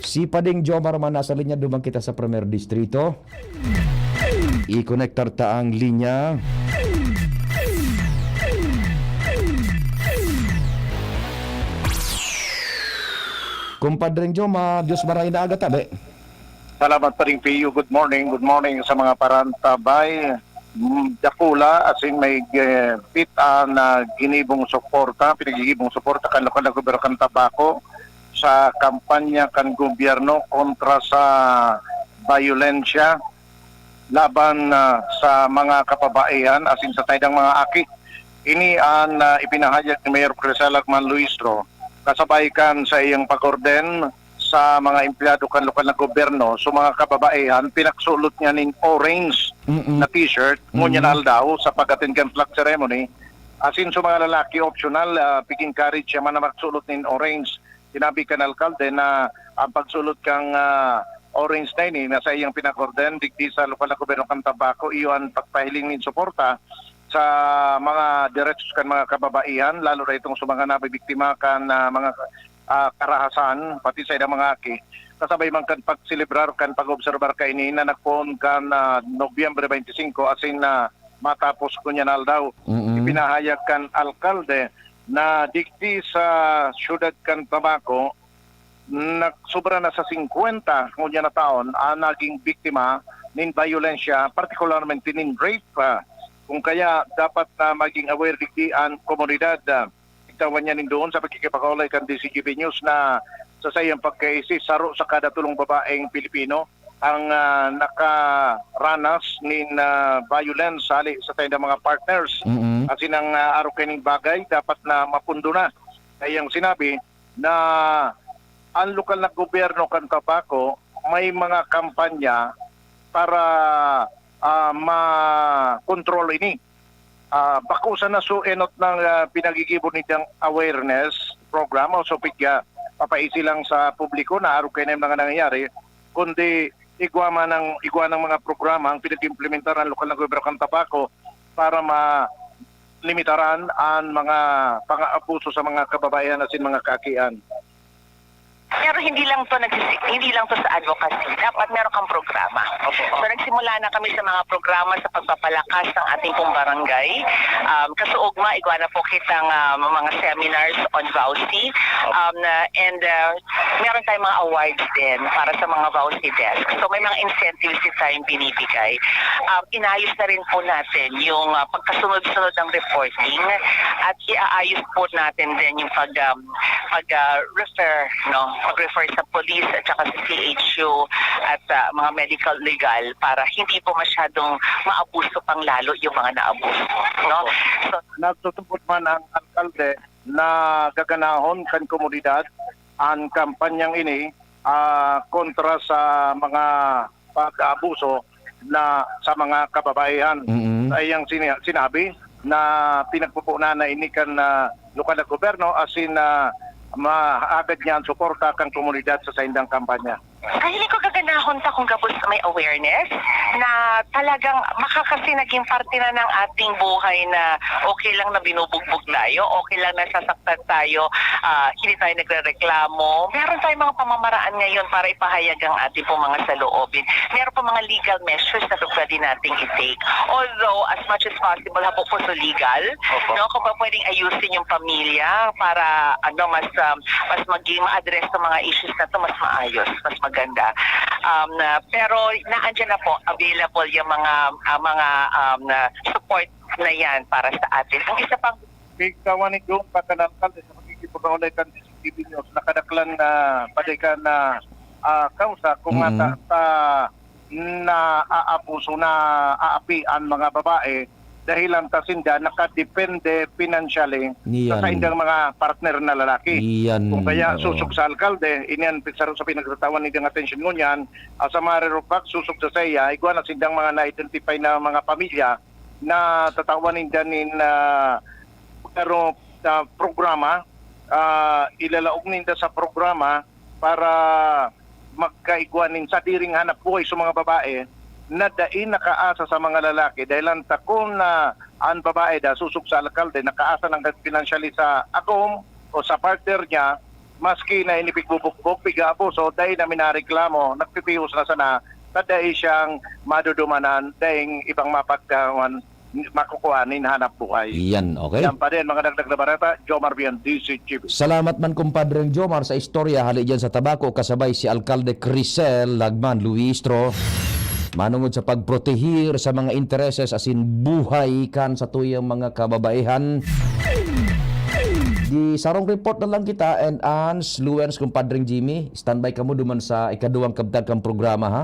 Si Pading Jomar man nasa linya, duman kita sa Primer Distrito. I-connectar ta ang linya. Kumpadreng Joma, Diyos maray na aga tabi. Salamat pa rin, Pio. Good morning. Good morning sa mga parantabay. Mm, dakula, asin may eh, pit-, ah, na ginibong suporta, pinagigibong suporta kan lokal na gobyerno kan Tabaco sa kampanya kan gobyerno kontra sa bayolensya laban ah, sa mga kababaihan asin sa saindang mga aki. Ini an ah, ipinahayag ni Mayor Criselag Manluistro kasabay kan sa iyang pag-orden sa mga empleyado kan lokal na gobyerno. So, mga kababaihan, pinagsulot niya nin orange Mm-mm. na t-shirt, Mm. ngunyan na aldaw, sa pag-attend kan flag ceremony. Asin sa mga lalaki, optional, ah, pig-encourage siya man na magsulot nin orange. Sinabi kan alkalde na ang pagsulot kang ah, orange na ini, nasa iyang pinag-orden, digdi sa lokal na gobyerno kan Tabaco, iyo ang pagpahiling nin suporta sa mga derechos kan mga kababaihan, lalo na itong sa mga nabibiktima kan ah, mga ah, karahasan, pati sa ilang mga aki. Kasabay man kan pagselebrar kan pag-obserbar kaini na nagpoon kan ah, Nobyembre twenty-five asin na matapos ngunyan aldaw. Mm-mm. Ipinahayag kan alkalde na digdi sa siyudad kan Tabaco, nagsobra na sa singkwenta ngunyan na taon ang naging biktima nin bayolensya, partikularmente nin rape. Ah, kung kaya, dapat na maging aware digdi ang komunidad. Ah, tigtawan niya nin doon sa pagkikipag-ulay kan D C G B News na sa saiyang pagkaisi, saro sa kada tolong babaeng Pilipino ang ah, nakaranas nin ah, violence hali sa saindang mga partners. Mm-mm. Asin ang ah, arog kaining bagay, dapat na mapundo na. Kaya ang sinabi na ang lokal na gobyerno kan Tabaco may mga kampanya para ah, ma-control ini. Ah, bako sana so enot ng ah, pinagigibo nitong awareness program o so pigya papaisi lang sa publiko na arog kaining mga nangyayari, kundi igwa man ang, igwa ng mga programa ang pinag-implementar ng lokal na gobyerno kan Tabaco para ma-limitaran ang mga pang-aabuso sa mga kababaihan asin mga kaakian. Pero hindi lang to nagsisi- hindi lang to sa advocacy. Dapat meron kang programa. So nagsimula na kami sa mga programa sa pagpapalakas ng ating pong barangay. Um, kasuugma, igwa na po kitang um, mga seminars on VAWC. Um, na- and uh, meron tayong mga awards din para sa mga VAWC desk. So may mga incentives din tayong binibigay. Um, inayos na rin po natin yung uh, pagkasunod-sunod ng reporting at iaayos po natin din yung pag um, pag ah, refer, no, pag-refer sa police at saka sa C H U at ah, mga medical legal para hindi po masyadong maabuso pang lalo yung mga naabuso, no? So, Nagtutugot man ang alkalde na gaganahon kan komunidad ang kampanyang ini ah, kontra sa mga pag-aabuso na sa mga kababaihan. Mm-mm. Sa iyang sini- sinabi na pinagpupunan na ini kan ah, lokal na gobyerno asin na maagad niya ang suporta kan komunidad sa saindang kampanya. Sa hiling ko, gaganahon ta kung gabos may awareness na talagang makakasi naging parte na ng ating buhay na okay lang na binubugbog tayo, okay lang na sasaktan tayo, ah, hindi tayo nagrereklamo. Meron tayong mga pamamaraan ngayon para ipahayag ang ating pong mga saloobin. Meron pa mga legal measures na pwede nating i-take. Although, as much as possible, habo po sa legal, Opo. no, kung pa pwedeng ayusin yung pamilya para, ano, mas, um, mas maging ma-address ang mga issues na to, mas maayos, mas maganda. Um, na, pero naandyan na po, available yung mga, ah, mga, um, na support na yan para sa atin. Ang isa pang Bigtawan ni Dong Pakan Alkalde sa pakikipag-aulay kan D C T V News, nakadaklan na padikan na, ah, kausa kung Mm. ata sa naaabuso, naaapi an mga babae dahilan ta sinda nakadepende financially sa Iyan. saindang mga partner na lalaki. Iyan, Kung kaya oo. susog sa alkalde, iniyan saro sa pinagtatawan nindang atensyon ngunyan, ah, sa matter of fact, susog sa saiya, igwa na sindang mga na-identify na mga pamilya na tatawan ninda nin, ah, pero, ah, programa, ah, ilalaog ninda sa programa para magkaigwa nin sadiring hanap buhay sa mga babae na dai nakaasa sa mga lalaki. Dahilan ta kun, ah, an babae da susog sa alkalde, nakaasa lang financially sa agom o sa partner niya, maski na ini pigbubugbog, pig-aabuso, dai na minareklamo, nagtitios na sana, ta dai siyang madudumanan, daing ibang mapagkawan, makukuha nin hanap buhay. Iyan, okay. Yan pa din, mga dagdag na bareta, Jomar Bian, D C G B. Salamat man, Kumpadreng Jomar, sa istorya hali dyan sa Tabaco, kasabay si Alkalde Crisel Lagman Luistro, manungod sa pagprotehir sa mga intereses asin buhay kan satuyang mga kababaihan. Di sarong report na lang kita, and Ans Luens, Kumpadreng Jimmy, standby kamo duman sa ikaduwang kabtag kan programa, ha?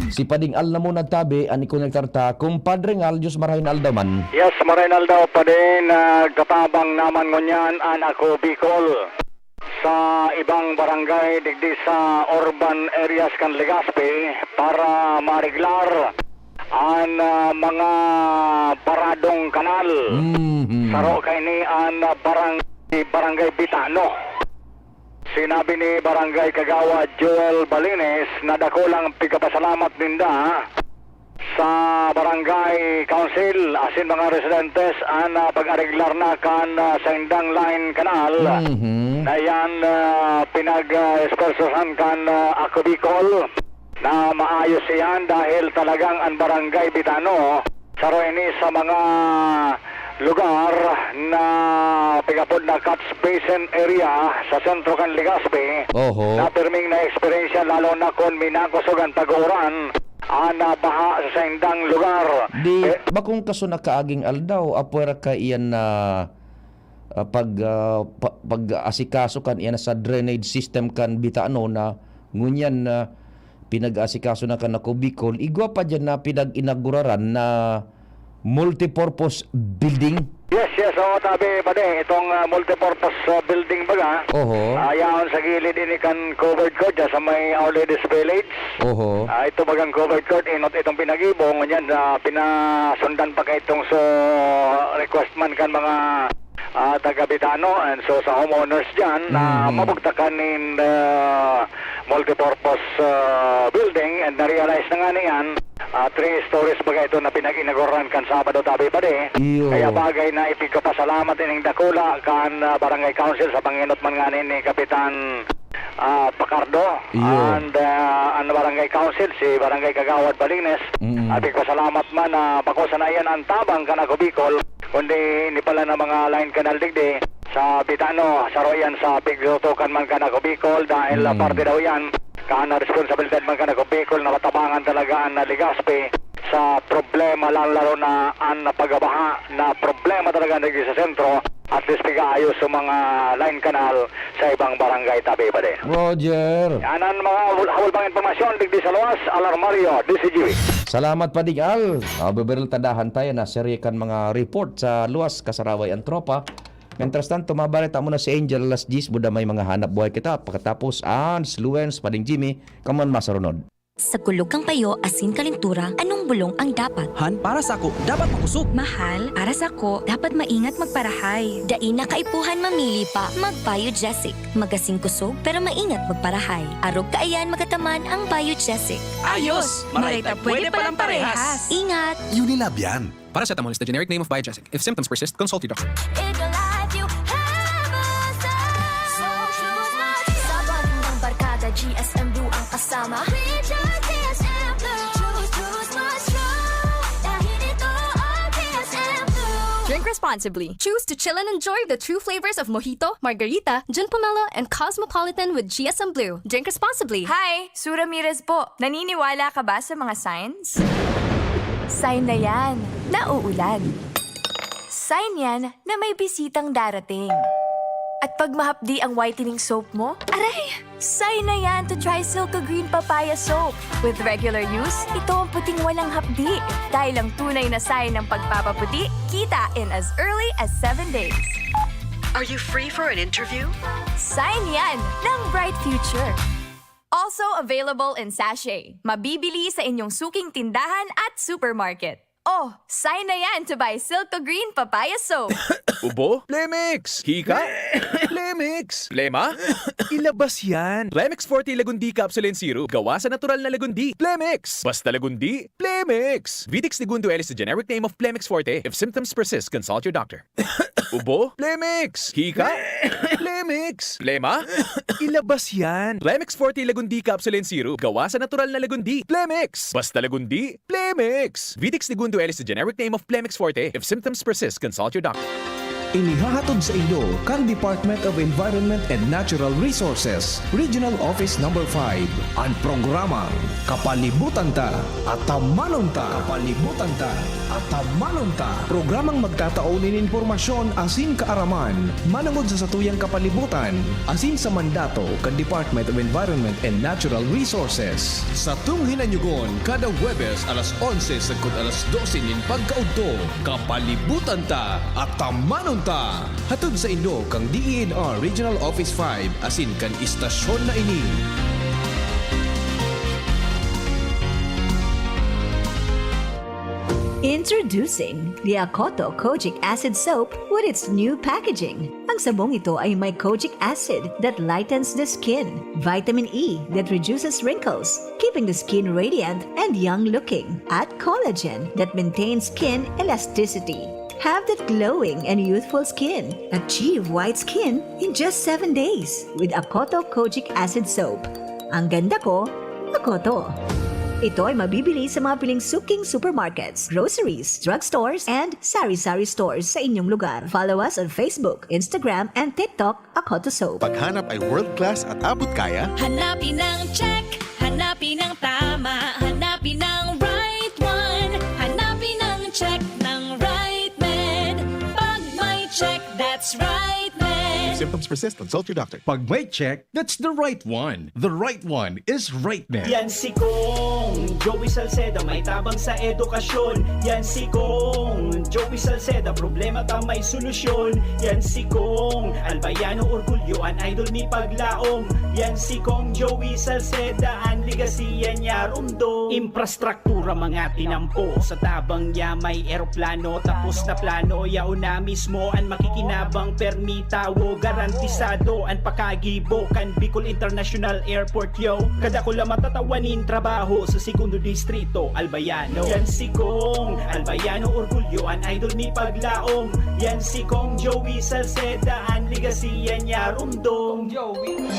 Si Pading Al na muna tabi, an ikonektar ta. Kumpadreng Al, Diyos marahay na aldaw man. Yes, marahay na aldaw, Padi. Nagtatabang naman ngunyan an Ako Bicol sa ibang barangay digdi sa urban areas kan Legazpi para maariglar an, ah, mga baradong kanal. Mhm. Saro kaini an, ah, barang-, barangay Bitano. Sinabi ni Barangay Kagawad Joel Balines na dakulang pigpasalamat ninda sa Barangay Council asin mga residentes an, ah, pag-ariglar na kan, ah, saindang line kanal Mhm. na iyan, ah, pinag-, ah, espuwersohan kan, ah, Ako Bicol na maayos iyan dahil talagang an Barangay Bitano saro ini sa mga lugar na pig-apod na catch basin area sa sentro kan Legazpi Oho. na pirming na-eksperyensya, lalo na kun minakosog an tag-uran, an, ah, baha sa saindang lugar. Di, Eh, bakong kaso na kaaging aldaw, apwera ka iyan na, ah, pag, ah, pa-, pag-asikaso kan iyan sa drainage system kan Bitano na ngunyan na pinag-asikaso na kan Ako Bicol, igwa pa diyan na pinag-inaguraran na multipurpose building? Yes, yes, oo, tabi, pare. Itong, ah, multipurpose, ah, building baga, Oho. ah, yaon sa gilid ini kan covered court, dyan sa may Our Lady's Village. Oho. Ah, ito bagang covered court, inot itong pinagibo, ngunyan, ah, pinasundan pa kaitong so, request man kan mga, ah, taga Bitano, and so sa homeowners dyan, na Mhm. mabugtakan nin, ah, multipurpose, ah, building, and na-realize na nga niyan, ah, three stories baga ito na pinag-inaguraran kan Sabado, tabi, pare. Iyo. Kaya bagay na ipigpapasalamat ining dakula kan, ah, Barangay Council sa panginot man nga ni Kapitan, ah, Pacardo. Iyo. And, ah, an Barangay Council, si Barangay Kagawad Balines, Mm. ah, pigpasalamat man na bako sana iyan an tabang kan Ako Bicol, kundi ini pala na mga line canal digdi sa Bitano, saro iyan sa pigtutukan man kan Ako Bicol, dahil, ah, Mm. parte daw iyan kan responsibilidad man kan Ako Bicol na matabangan talaga an, ah, Legazpi sa problema, lalong-lalo na an pagbaha na problema talaga digdi sa sentro, at least pig-aayos sa mga line canal sa ibang barangay, tabi, pare. Roger. Yan an mga hawol-, hawol pang impormasyon digdi sa luwas, Alarmario, D C G B. Salamat, Pading Al. Ah, bibiril tadahan tayo na serye kan mga report sa luwas, kasaraway an tropa. Mientras tanto, mabareta muna si Angel alas diyes, buda may mga hanap buhay kita. Pagkatapos, Ans, Luens, Pading Jimmy, kaman masarunod. Sa kulog kan payo asin kalentura, anong bulong ang dapat? Han, para sako, dapat makosog. Mahal, para sako, dapat maingat magparahay. Dai na kaipuhan mamili pa, mag-Biogesic. Magasin kosog, pero maingat magparahay. Arog kaiyan magataman ang Biogesic. Ayos! Maray ta pwede palang parehas! Ingat! Unilab yan. Paracetamol is the generic name of Biogesic. If symptoms persist, consult your doctor. Sabon ng barkada, G S M Blue ang kasama. Recharge G S M Blue. Choose, choose, mas true. Dahil ito ang G S M Blue. Drink responsibly. Choose to chill and enjoy the true flavors of mojito, margarita, gin pomelo, and cosmopolitan with G S M Blue. Drink responsibly. Hi! Sue Ramirez po. Naniniwala ka ba sa mga signs? Sign na yan. Nauulan. Sign yan na may bisitang darating. At pag mahapdi ang whitening soap mo, aray! Sign na yan to try Silco Green Papaya Soap. With regular use, ito ang puting walang hapdi. Dahil ang tunay na sign ng pagpapaputi, kita in as early as seven days. Are you free for an interview? Sign yan ng bright future. Also available in sachet. Mabibili sa inyong suking tindahan at supermarket. Oh, sign na yan to buy Silco Green Papaya Soap. Ubo? Plemix! Hika? Plemix! Plema? Ilabas yan! Plemix Forte Lagundi Capsule and Syrup. Gawa sa natural na lagundi. Plemix! Basta lagundi, Plemix! Vitex Negundo L is the generic name of Plemix Forte. If symptoms persist, consult your doctor. Ubo? Plemix! Hika? Plemix! Plema? Ilabas yan! Plemix Forte Lagundi Capsule and Syrup. Gawa sa natural na lagundi. Plemix! Basta lagundi, Plemix! Vitex Negundo L is the generic name of Plemix Forte. If symptoms persist, consult your doctor. Inihahatod sa inyo kan Department of Environment and Natural Resources, Regional Office Number five, an programang Kapalibutan Ta, Atamanon Ta. Kapalibutan Ta, Atamanon Ta. Programang magtatao nin impormasyon asin kaaraman manongod sa satuyang kapalibutan asin sa mandato kan Department of Environment and Natural Resources. Satong hinanyugon kada Huwebes alas onse sagkod alas dose nin pagkaudto, Kapalibutan Ta, Atamanon Ta. Hatod sa inyo kan D E N R Regional Office five asin kan istasyon na ini. Introducing the Akoto Kojic Acid Soap with its new packaging. Ang sabong ito ay may kojic acid that lightens the skin, vitamin E that reduces wrinkles, keeping the skin radiant and young looking, at collagen that maintains skin elasticity. Have that glowing and youthful skin. Achieve white skin in just seven days with Akoto Kojic Acid Soap. Ang ganda ko, Akoto. Ito ay mabibili sa mga piling suking supermarkets, groceries, drugstores, and sari-sari stores sa inyong lugar. Follow us on Facebook, Instagram, and TikTok, Akoto Soap. Paghanap ay world class at abot kaya? Hanapin ang check, hanapin ang tama, hanapin ang right one. Hanapin ang check ng right med. Pag may check, that's right med. If symptoms persist, consult your doctor. Pag may check, that's the right one. The right one is right med. Yan si Kong Joey Salceda, may tabang sa edukasyon. Yan si Kong Joey Salceda, problema ta may solusyon. Yan si Kong Albayano Orgulyo, an idol ni Paglaom. Yan si Kong Joey Salceda, an legacy yan niya rumdom. Infrastruktura mga tinampo, sa tabang niya may eroplano. Tapos na plano, yaon na mismo an makikinabang, permi tawo, garantisado an pakagibo kan Bicol International Airport, yo. Kadakula matatawan nin trabaho sa Segundo Distrito, Albayano. Yan si Kong Albayano Orgulyo, an idol ni Paglaom. Yan si Kong Joey Salceda, an legacy yan niya rumdom.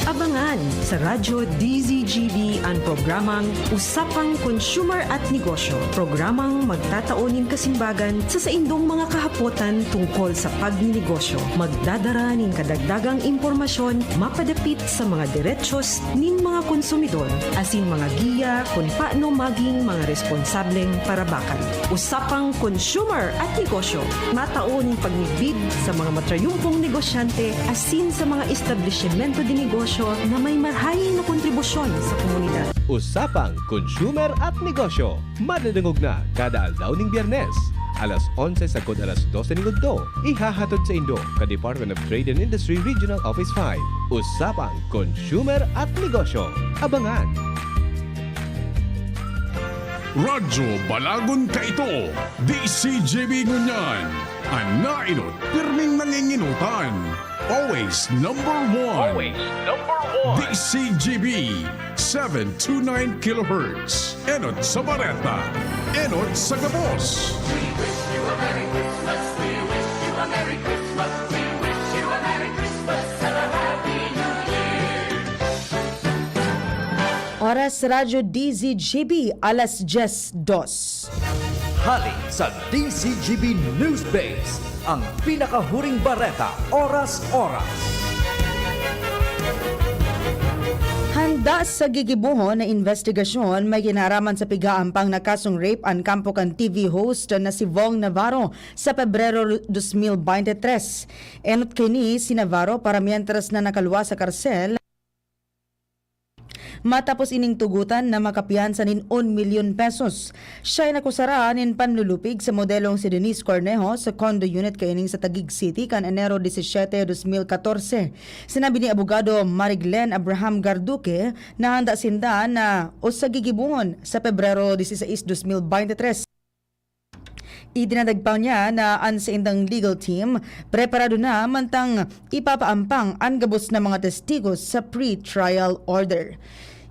Abangan sa Radyo D Z G B an programang Usapang Consumer at Negosyo, programang magtatao nin kasimbagan sa saindong mga kahapotan tungkol sa pagninegosyo. Magdadara nin kadagdagang impormasyon mapadapit sa mga derechos nin mga konsumidor, asin mga giya kun paano maging mga responsableng parabakan. Usapang Consumer at Negosyo, matao nin pagmidbid sa mga matrayumpong negosyante asin sa mga establisimento de negosyo na may marahay na kontribusyon sa komunidad. Usapang Consumer at Negosyo, madadangog na kada aldaw ning Biyernes, alas onse sagkod alas dose ning udto. Ihahatod saindo kan Department of Trade and Industry Regional Office five. Usapang Consumer at Negosyo. Abangan! Radyo Balagon kaito, D C G B ngunyan. An naenot, pirming nangingenotan. Always number one. Always number one. D C G B, seven two nine kilohertz. Enot sa bareta, enot sa gabos. We wish you a Merry Christmas. We wish you a Merry Christmas. We wish you a Merry Christmas and a Happy New Year. Oras sa Radyo D Z G B, alas dyes dos. Hali sa D Z G B News Base, ang pinakahuring bareta, oras-oras. Handa sa gigibohon na investigasyon, may kinaraman sa pigaampang na kasong rape an kampo kan T V host na si Vong Navarro sa Pebrero dos mil beintitres. Enot kaini si Navarro para mientras na nakalwa sa karsel. Matapos ining tugutan na makapiyansa nin un milyon pesos. Siya ay nakusara nin panlulupig sa modelong si Denise Cornejo sa condo unit kaining sa Taguig City kan Enero disisiete, dos mil katorse. Sinabi ni Abogado Mariglen Abraham Garduque na handa sinda na o sa gigibohon sa Pebrero diseseis, dos mil beintitres. Idinadagpaw niya na an saindang legal team preparado na mantang ipapaampang an gabos na mga testigos sa pre-trial order.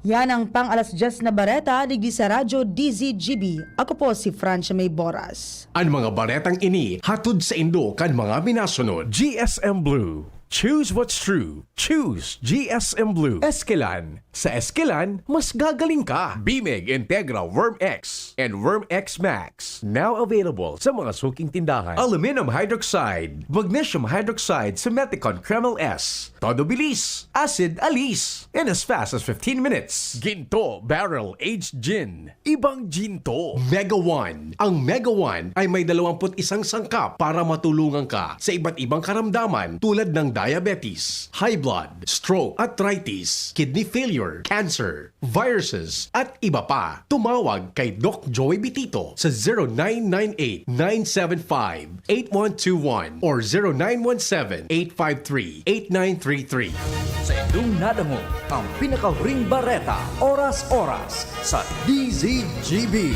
Yan ang pang alas dyes na bareta digdi sa Radyo D Z G B. Ako po si Francia May Boras. An mga baretang ini hatod saindo kan mga minasunod. G S M Blue. Choose what's true. Choose G S M Blue. Eskelan. Sa Eskelan, mas gagaling ka. Bimig Integra Worm X and Worm X Max. Now available sa mga suking tindahan. Aluminum hydroxide, magnesium hydroxide sa Meticon Kremel S. Todo bilis, acid alis, in as fast as fifteen minutes. Ginto Barrel Aged Gin. Ibang Ginto. Mega One. Ang Mega One ay may dalawampu't isang sangkap para matulungan ka sa iba't ibang karamdaman tulad ng diabetes, high blood, stroke, arthritis, kidney failure, cancer, viruses, at iba pa. Tumawag kay Doc Joey Bitito sa zero nine nine eight, nine seven five, eight one two one or zero nine one seven, eight five three, eight nine three three. Sa indong nadangog, ang pinakahuring bareta, oras-oras, sa D Z G B.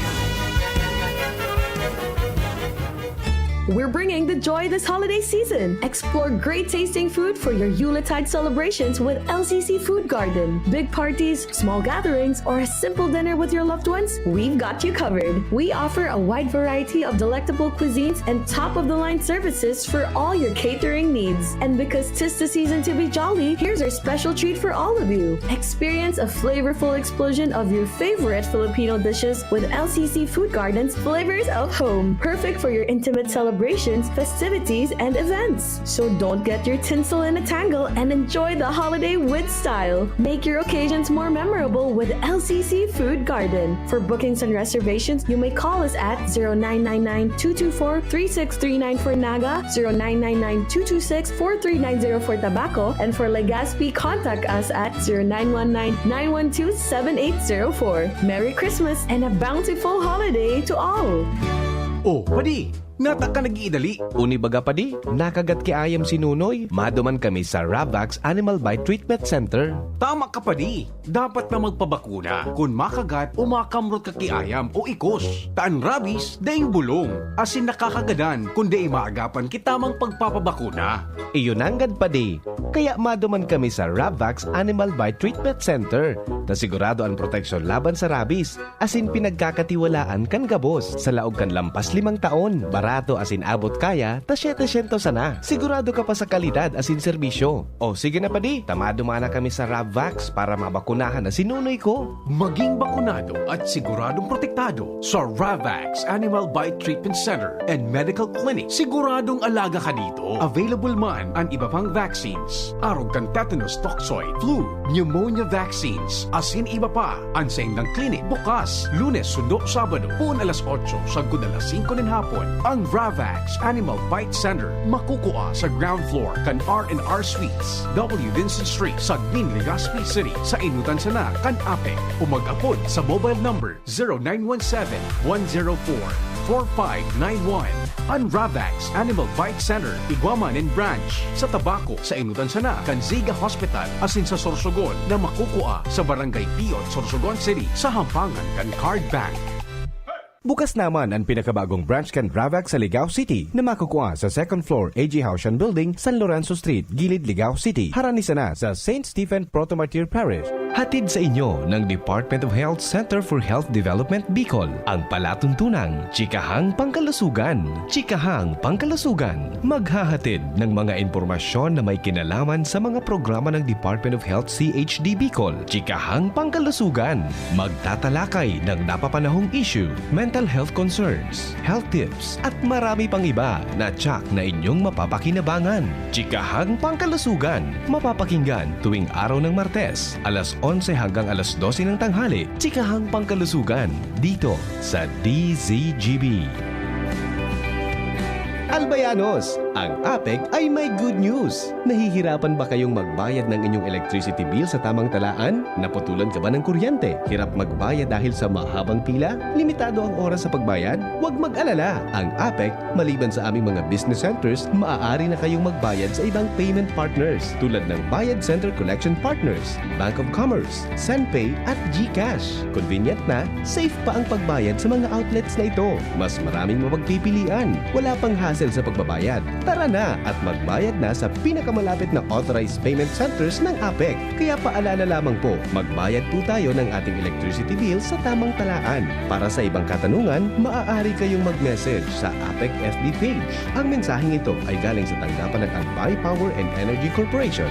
We're bringing the joy this holiday season. Explore great tasting food for your Yuletide celebrations with L C C Food Garden. Big parties, small gatherings, or a simple dinner with your loved ones, we've got you covered. We offer a wide variety of delectable cuisines and top of the line services for all your catering needs. And because 'tis the season to be jolly, here's our special treat for all of you. Experience a flavorful explosion of your favorite Filipino dishes with L C C Food Garden's Flavors of Home. Perfect for your intimate celebrations, festivities, and events. So don't get your tinsel in a tangle and enjoy the holiday with style. Make your occasions more memorable with L C C Food Garden. For bookings and reservations, you may call us at zero nine nine nine, two two four, three six three nine for Naga, zero nine nine nine, two two six, four three nine zero for Tabaco, and for Legazpi, contact us at zero nine one nine, nine one two, seven eight zero four. Merry Christmas and a bountiful holiday to all! Oh, padi, nata ka nag-iidali. Uni baga padi, nakagat ki ayam si Nunoy. Maduman kami sa Ravax Animal Bite Treatment Center. Tama ka padi, dapat na magpabakuna kun makagat o makamrot ka ki ayam o ikos. Ta an rabies, daing bulong, asin nakakagadan kun dai maagapan ki tamang pagpapabakuna. Iyo nanggad padi, kaya maduman kami sa Ravax Animal Bite Treatment Center, ta sigurado an proteksyon laban sa rabies. Asin pinagkakatiwalaan kan gabos. Sa laog kan lampas limang taon, barato asin abot kaya ta setecientos sana. Sigurado ka pa sa kalidad asin serbisyo. O sige na padi, ta maduman na kami sa Ravvax para mabakunahan na si Nunoy ko. Maging bakunado at siguradong protektado sa Ravvax Animal Bite Treatment Center and Medical Clinic. Siguradong alaga ka dito. Available man an iba pang vaccines, arog kan tetanus toxoid, flu, pneumonia vaccines, asin iba pa. An saindang clinic bukas Lunes sundo Sabado, poon alas otso sagkod alas singko nin hapon. Ang Ravax Animal Bite Center makukua sa ground floor kan R and R Suites, W Vincent Street, Sagmin, Legazpi City, sa Inutan sana kan APEC, o mag-apod sa mobile number zero nine one seven, one zero four, four five nine one. An Ravax Animal Bite Center igwa man nin branch sa Tabaco, sa Inutan sana kan Ziga Hospital, asin sa Sorsogon na makukua sa Barangay Piot, Sorsogon City, sa hampangan kan Card Bank. Bukas naman ang pinakabagong branch kan Ravac sa Ligao City na makukua sa second floor A J Haushan Building, San Lorenzo Street, Gilid, Ligao City. Harani sana sa Saint Stephen Protomartyr Parish. Hatid sa inyo ng Department of Health Center for Health Development Bicol, ang palatuntunang Chikahang Pangkalusugan. Chikahang Pangkalusugan, maghahatid ng mga impormasyon na may kinalaman sa mga programa ng Department of Health C H D Bicol. Chikahang Pangkalusugan, magtatalakay ng napapanahong issue, mental health concerns, health tips, at marami pang iba na tiyak na inyong mapapakinabangan. Chikahang Pangkalusugan, mapapakinggan tuwing araw ng Martes, alas onse hanggang alas dose ng tanghali. Chikahang Pangkalusugan, dito sa D Z G B. Albayanos, ang APEC ay may good news! Nahihirapan ba kayong magbayad ng inyong electricity bill sa tamang talaan? Naputulan ka ba ng kuryente? Hirap magbayad dahil sa mahabang pila? Limitado ang oras sa pagbayad? Huwag mag-alala! Ang APEC, maliban sa aming mga business centers, maaari na kayong magbayad sa ibang payment partners tulad ng Bayad Center Collection Partners, Bank of Commerce, Senpay at GCash. Convenient na, safe pa ang pagbayad sa mga outlets na ito. Mas maraming mapagpipilian. Wala pang hassle sa pagbabayad. Tara na at magbayad na sa pinakamalapit na authorized payment centers ng APEC. Kaya paalala lamang po, magbayad po tayo ng ating electricity bill sa tamang talaan. Para sa ibang katanungan, maaari kayong mag-message sa APEC F B page. Ang mensaheng ito ay galing sa tanggapan ng Albay Power and Energy Corporation.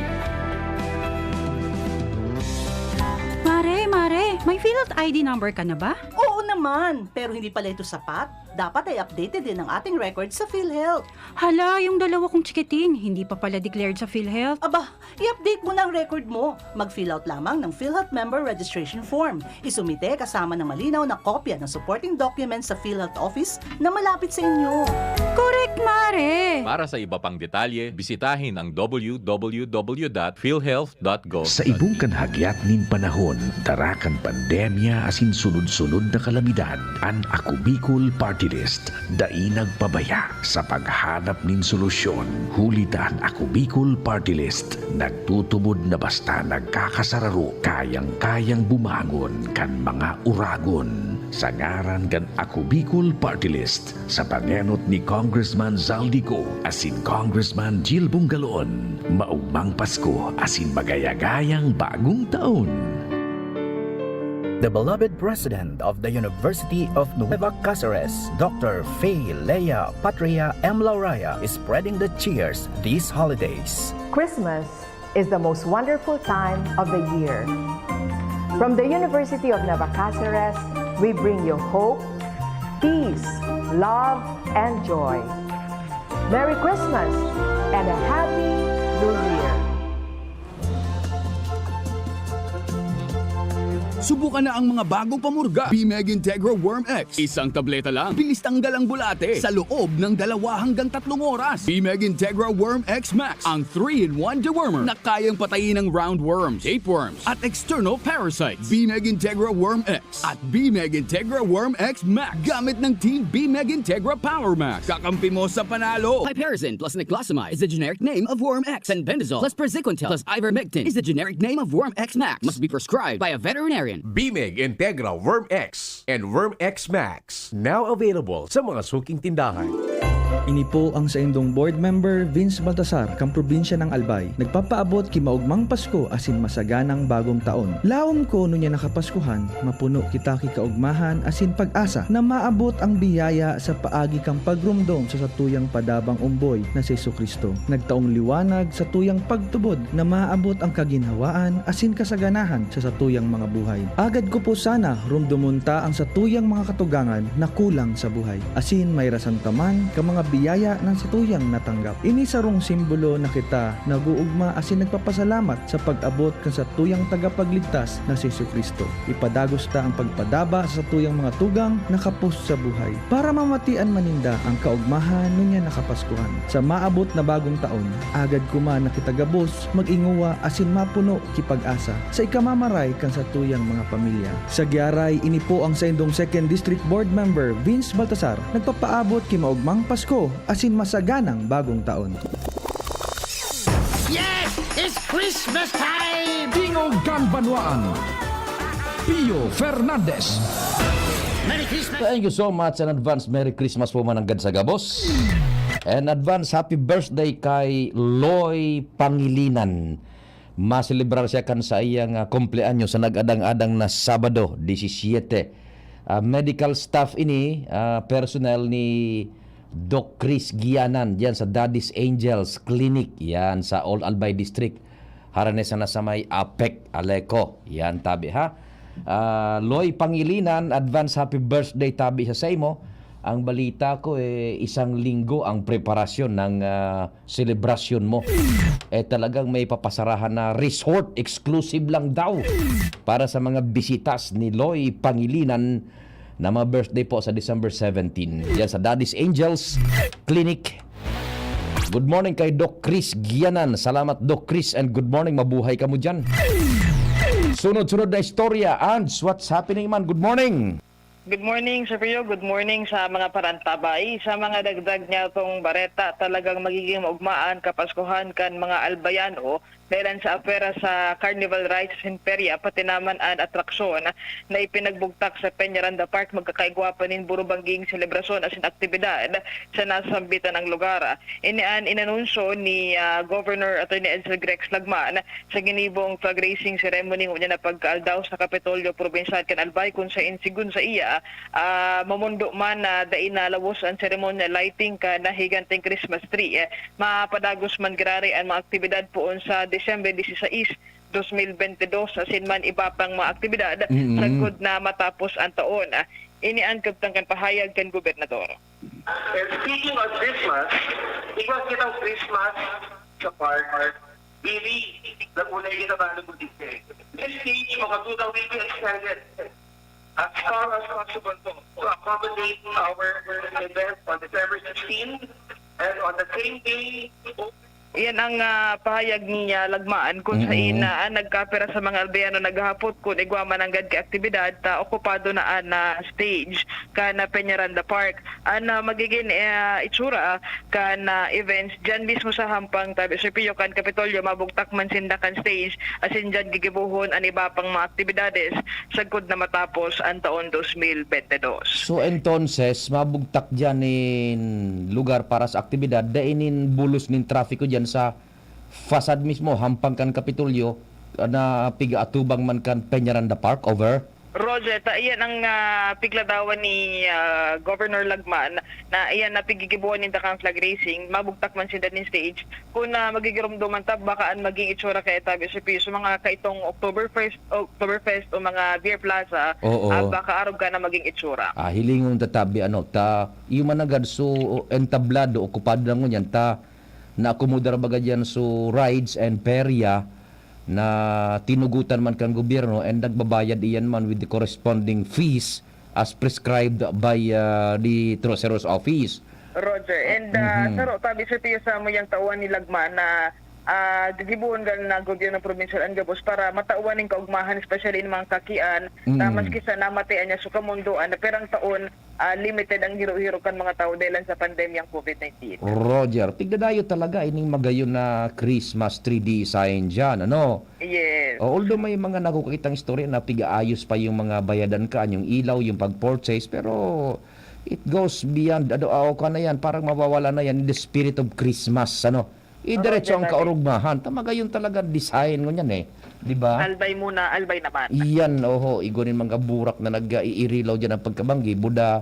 Mare, Mare, may PhilHealth I D number ka na ba? Oo naman, pero hindi pala ito sapat. Dapat ay updated din ang ating record sa PhilHealth. Hala, yung dalawa kong chikiting, hindi pa pala declared sa PhilHealth. Aba, i-update mo na ang record mo. Mag-fill out lamang ng PhilHealth Member Registration Form. Isumite kasama ng malinaw na kopya ng supporting documents sa PhilHealth Office na malapit sa inyo. Correct, Mare! Para sa iba pang detalye, bisitahin ang w w w dot philhealth dot gov. Sa ibong kan hagyat nin panahon, dara kan pandemya asin sunod-sunod na kalamidad, an Ako Bicol Party List dai nagpabaya sa paghanap nin solusyon. Huli ta an Ako Bicol Party List nagtutubod na basta nagkakasararo, kayang-kayang bumangon kan mga uragon. Sa ngaran kan Ako Bicol Party List, sa pangenot ni Congressman Zaldy Co asin Congressman Jil Bongalon, maugmang Pasko asin magayagayang Bagong Taon! The beloved president of the University of Nueva Caceres, Doctor Fe Lea Patria M. Lauraya, is spreading the cheers these holidays. Christmas is the most wonderful time of the year. From the University of Nueva Caceres, we bring you hope, peace, love, and joy. Merry Christmas and a Happy New Year! Subukan na ang mga bagong pamurga. Bimeg Integra Worm X. Isang tableta lang. Bilis tanggal ang bulate sa loob ng dalawa hanggang tatlong oras. Bimeg Integra Worm X Max. Ang three-in-one dewormer na kayang patayin ang roundworms, tapeworms, at external parasites. Bimeg Integra Worm X at Bimeg Integra Worm X Max. Gamit ng Team Bimeg Integra Power Max. Kakampi mo sa panalo. Piperazine plus niclosamide is the generic name of Worm X, and bendazole plus praziquantel plus ivermectin is the generic name of Worm X Max. Must be prescribed by a veterinarian. Bimeg Integra Worm X and Worm X Max, now available sa mga suking tindahan. Ini po ang saindong board member, Vince Baltasar, kan probinsya ng Albay. Nagpapaabot ki maogmang Pasko asin masaganang Bagong Taon. Laom ko ngunyan na Kapaskuhan, mapuno kita ki kaogmahan asin pag-asa na maabot ang biyaya sa paagi kan pagromdom sa satuyang padabang omboy na si Jesu-Cristo. Nagtaong liwanag satuyang pagtubod na maabot ang kaginhawaan asin kasaganahan sa satuyang mga buhay. Agad ko po sana romdomon ta ang satuyang mga katugangan na kulang sa buhay, asin mairasan ta man kan mga biyaya na satuyang natanggap. Ini sarong simbolo na kita nag-oogma asin nagpapasalamat sa pag-abot kan satuyang Tagapagligtas na si Jesu-Cristo. Ipadagos ta an pagpadaba sa satuyang mga tugang na kapos sa buhay, para mamatian man ninda an kaogmahan ngunyan na Kapaskuhan. Sa maabot na Bagong Taon, agad ko man na kita gabos mag-ingowa asin mapuno ki pag-asa sa ikamamaray kan satuyang mga pamilya. Sa gyaray, ini po ang saindong Second District Board Member, Vince Baltasar, nagpapaabot ki maogmang Pasko asin masaganang Bagong Taon. Yes! It's Christmas time! Tingog kan Banwaan, Pio Fernandez. Merry Christmas! Thank you so much and advance Merry Christmas po mananggad sa gabos. And advance happy birthday kay Loy Pangilinan. Maselebrar siya kan sa iyang, ah, kumpleanyo sa nag-adang-adang na Sabado, disisiyete. Ah, medical staff ini, ah, personnel ni Doc Chris Gianan, diyan sa Daddy's Angels Clinic, yan sa Old Albay District. Harane sana sa may Apec, Aleco. Yan, tabi ha. Ah, Loy Pangilinan, advance happy birthday tabi sa saimo. Ang balita ko, eh, isang linggo ang preparasyon ng, ah, selebrasyon mo. Eh, talagang may papasarahan na resort exclusive lang daw para sa mga bisitas ni Loy Pangilinan na mga birthday po sa December seventeen. Yan sa Daddy's Angels Clinic. Good morning kay Doc Chris Gianan. Salamat, Doc Chris, and good morning. Mabuhay ka mo dyan. Sunod-sunod na istorya. Ans, what's happening, man? Good morning. Good morning, Sir Pio. Good morning sa mga parantabay. Sa mga dagdag niya itong bareta, talagang magiging maugmaan kapaskuhan kan mga Albayano dahil sa apera sa Carnival Rides and Feria, pati naman an atraksyon na ipinagbugtak sa Peñaranda Park, magkakaigwa pa nin burubangging selebrasyon asin aktibidad sa nasambitan ang lugar. Ini an inanunsyo ni, ah, Governor Attorney Edsel Grex Lagman sa ginibong flag raising ceremony ngunyan na pagkaaldaw sa Kapitolyo Probinsyal kan Albay, kun sain, sigun sa iya, ah, mamondo man na dai nalawos an ceremonial lighting kan higanteng Christmas tree. Mapadagos man giraray an mga aktibidad poon sa Disyembre dieciséis, dos mil bentidós, asin man iba pang mga aktibidad Mm. sagkod na matapos an taon. Ini an kabtang kan pahayag kan gobernador. And speaking of Christmas, igwa kitang Christmas sa park. Really, nag-unay kita bago mo din eh. This stage, makatuta will be extended as far as possible po to accommodate our event on December sixteen and on the same day, Iyan ang, ah, pahayag ni, ah, Lagman, kun Mm-mm. sain na, ah, nagkapira sa mga Albayano naghahapot kun igwa man nanggad ki aktibidad ta okupado na an, ah, stage kan, ah, Peñaranda Park. An, ah, magigin, ah, itsura kan, ah, events diyan mismo sa hampang tabi Sir Pio kan Kapitolyo, mabugtak man sinda kan stage asin diyan gigibohon an iba pang mga aktibidades sagkod na matapos an taon dos mil bente dos. So, entonces, mabugtak diyan nin lugar para sa aktibidad, dai nin bulos nin trapiko diyan sa fasad mismo, hampang kan Kapitolyo, na pigaatubang man kan Peñaranda Park, over? Roger, ta iyan ang, ah, pigladawan ni, ah, Governor Lagman na iyan na pigigibohon ninda kan flag raising, mabugtak man sinda nin stage. Kun, ah, magigiromdoman ta, baka an maging itsura kaya tabi sa piso, mga kaitong October first, October Fest o mga Beer Plaza, Oo. ah, baka arog ka na maging itsura. Ah, hilingon ta tabi, ano, ta, iyo man agad, so, entablado, okupado na ngunyan, ta, naakomodar baga diyan, so, rides and perya na tinugutan man kan gobyerno and nagbabayad iyan man with the corresponding fees as prescribed by, ah, the Treasurer's Office. Roger. And, ah, Mhm. saro, tabi sa piyo sa mo yang tauhan ni Lagman na, ah, gigibohon gan na gobyerno probinsyal an gabos para matawan ning kaugmahan, especially in mga kakian, na Mm. maski sa namatayan niya, so kamundoan na perang taon, ah, limited ang hiro-hiro kan mga tao dahil sa pandemyang covid nineteen. Roger, tigdadayo talaga ining magayon na Christmas tree design dyan, ano? Yes. O, although may mga nakukitang istorya na pigaayos pa yung mga bayadan ka, yung ilaw, yung pag-purchase, pero it goes beyond, ano, ah, okay na yan, parang mawawala na yan in the spirit of Christmas, ano? Idiretso Oo, ang Daddy. Kaurugmahan. Ta magayon talaga design ngunyan eh. Di ba? Albay muna, albay naman. Iyan, oho. Igo nin mga burak na nag-iirilaw dyan ang pagkabanggi. Buda,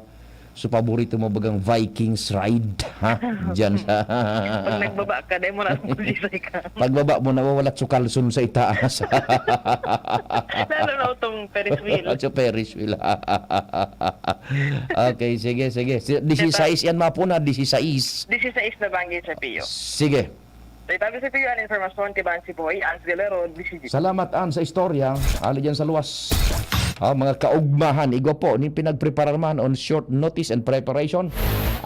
so paborito mo bagang Vikings ride, ha? Dyan sa Pag nagbaba ka, dahil mo na akong magsisay ka. Pagbaba mo, nawawala so kalson sa itaas. Lalo na itong Ferris wheel. At sa Ferris wheel. Okay, sige, sige. Si, disisais yan, mapuna, disisais. Disisais na banggi sa Pio. Sige. Sa itabi sa Pio, an informasyon kay Bansi Boy, Ans Galero, D C G. Salamat, Ans, sa istorya. Ali dyan sa luwas. Ah, mga kaugmahan, igwa po, nin pinagpreparar man on short notice and preparation.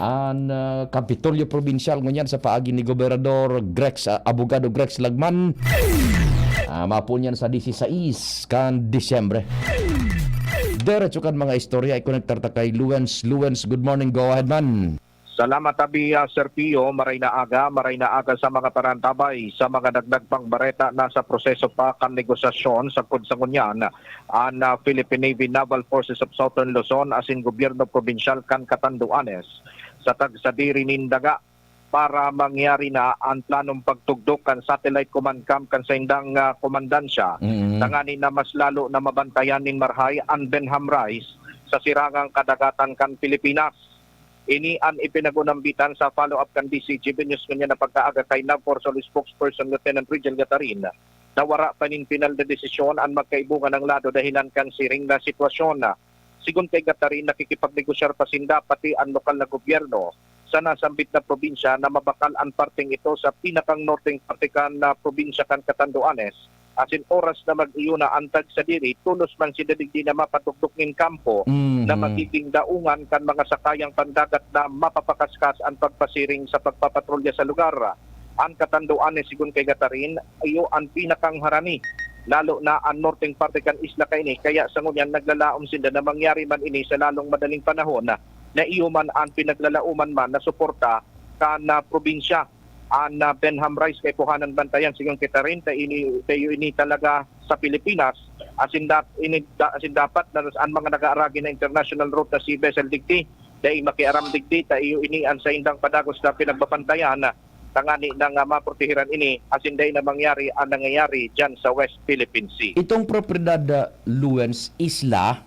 An, ah, Kapitolyo Probinsyal ngunyan sa paagi ni Gobernador Grex, ah, Abogado Grex Lagman. Ah, mapo niyan sa disisais kan Disyembre. Diretso kan mga istorya, i-connect ta kay Luens. Luens, good morning, go ahead man. Salamat tabi, ah, Sir Pio. Maray na aga, maray na aga sa mga tarantabay. Sa mga dagdag pang bareta, nasa proseso pa kan negosasyon sagkod sa ngunyan an, ah, Philippine Navy Naval Forces of Southern Luzon asin gobyerno probinsyal kan Catanduanes sa tagsadiri nin daga para mangyari na an planong pagtugdok kan satellite command camp kan saindang, ah, komandansya, Mm. tangani na mas lalo na mabantayan nin marahay an Benham Rice sa sirangang kadagatan kan Pilipinas. Ini an ipinag-unambitan sa follow-up kan D C G B News ngunyan na pagkaaga kay NAVFORSOL spokesperson Lieutenant Rigel Gatarin na wara pa nin pinal na desisyon an magkaibugan na lado dahilan kan siring na sitwasyon. Sigon kay Gatarin, nakikipagnegosyar pa sinda pati an lokal na gobyerno sa nasambit na probinsya na mabakal an parteng ito sa pinakang norteng parte kan, ah, probinsya kan Catanduanes. Asin oras na mag-iyo na an tagsadiri, tolos man sinda digdi na mapatugdok nin kampo na Mhm. magiging daungan kan mga sakayang pandagat na mapapakaskas an pagpasiring sa pagpapatrolya sa lugar. An Catanduanes, sigon kay Gatarin, iyo an pinakang harani, lalo na an norteng parte kan isla kaini, kaya sa ngunyan naglalaom sinda na mangyari man ini sa lalong madaling panahon na iyo man an pinaglalaoman man na suporta kan, ah, probinsya. An, ah, Benham Rice kaipuhan na bantayan, sigon kay Gatarin, ta ini, ta iyo ini talaga sa Pilipinas, asin dap-, ini, da-, asin dapat na an mga nag-aaragi na international route na sea vessel digdi, dai makiaram digdi, ta iyo ini an saindang padagos na pinagbabantayan, tangani na nga maprotehiran ini, asin dai na mangyari an nangyayari diyan sa West Philippine Sea. Itong propiedad, ah, Luens, isla?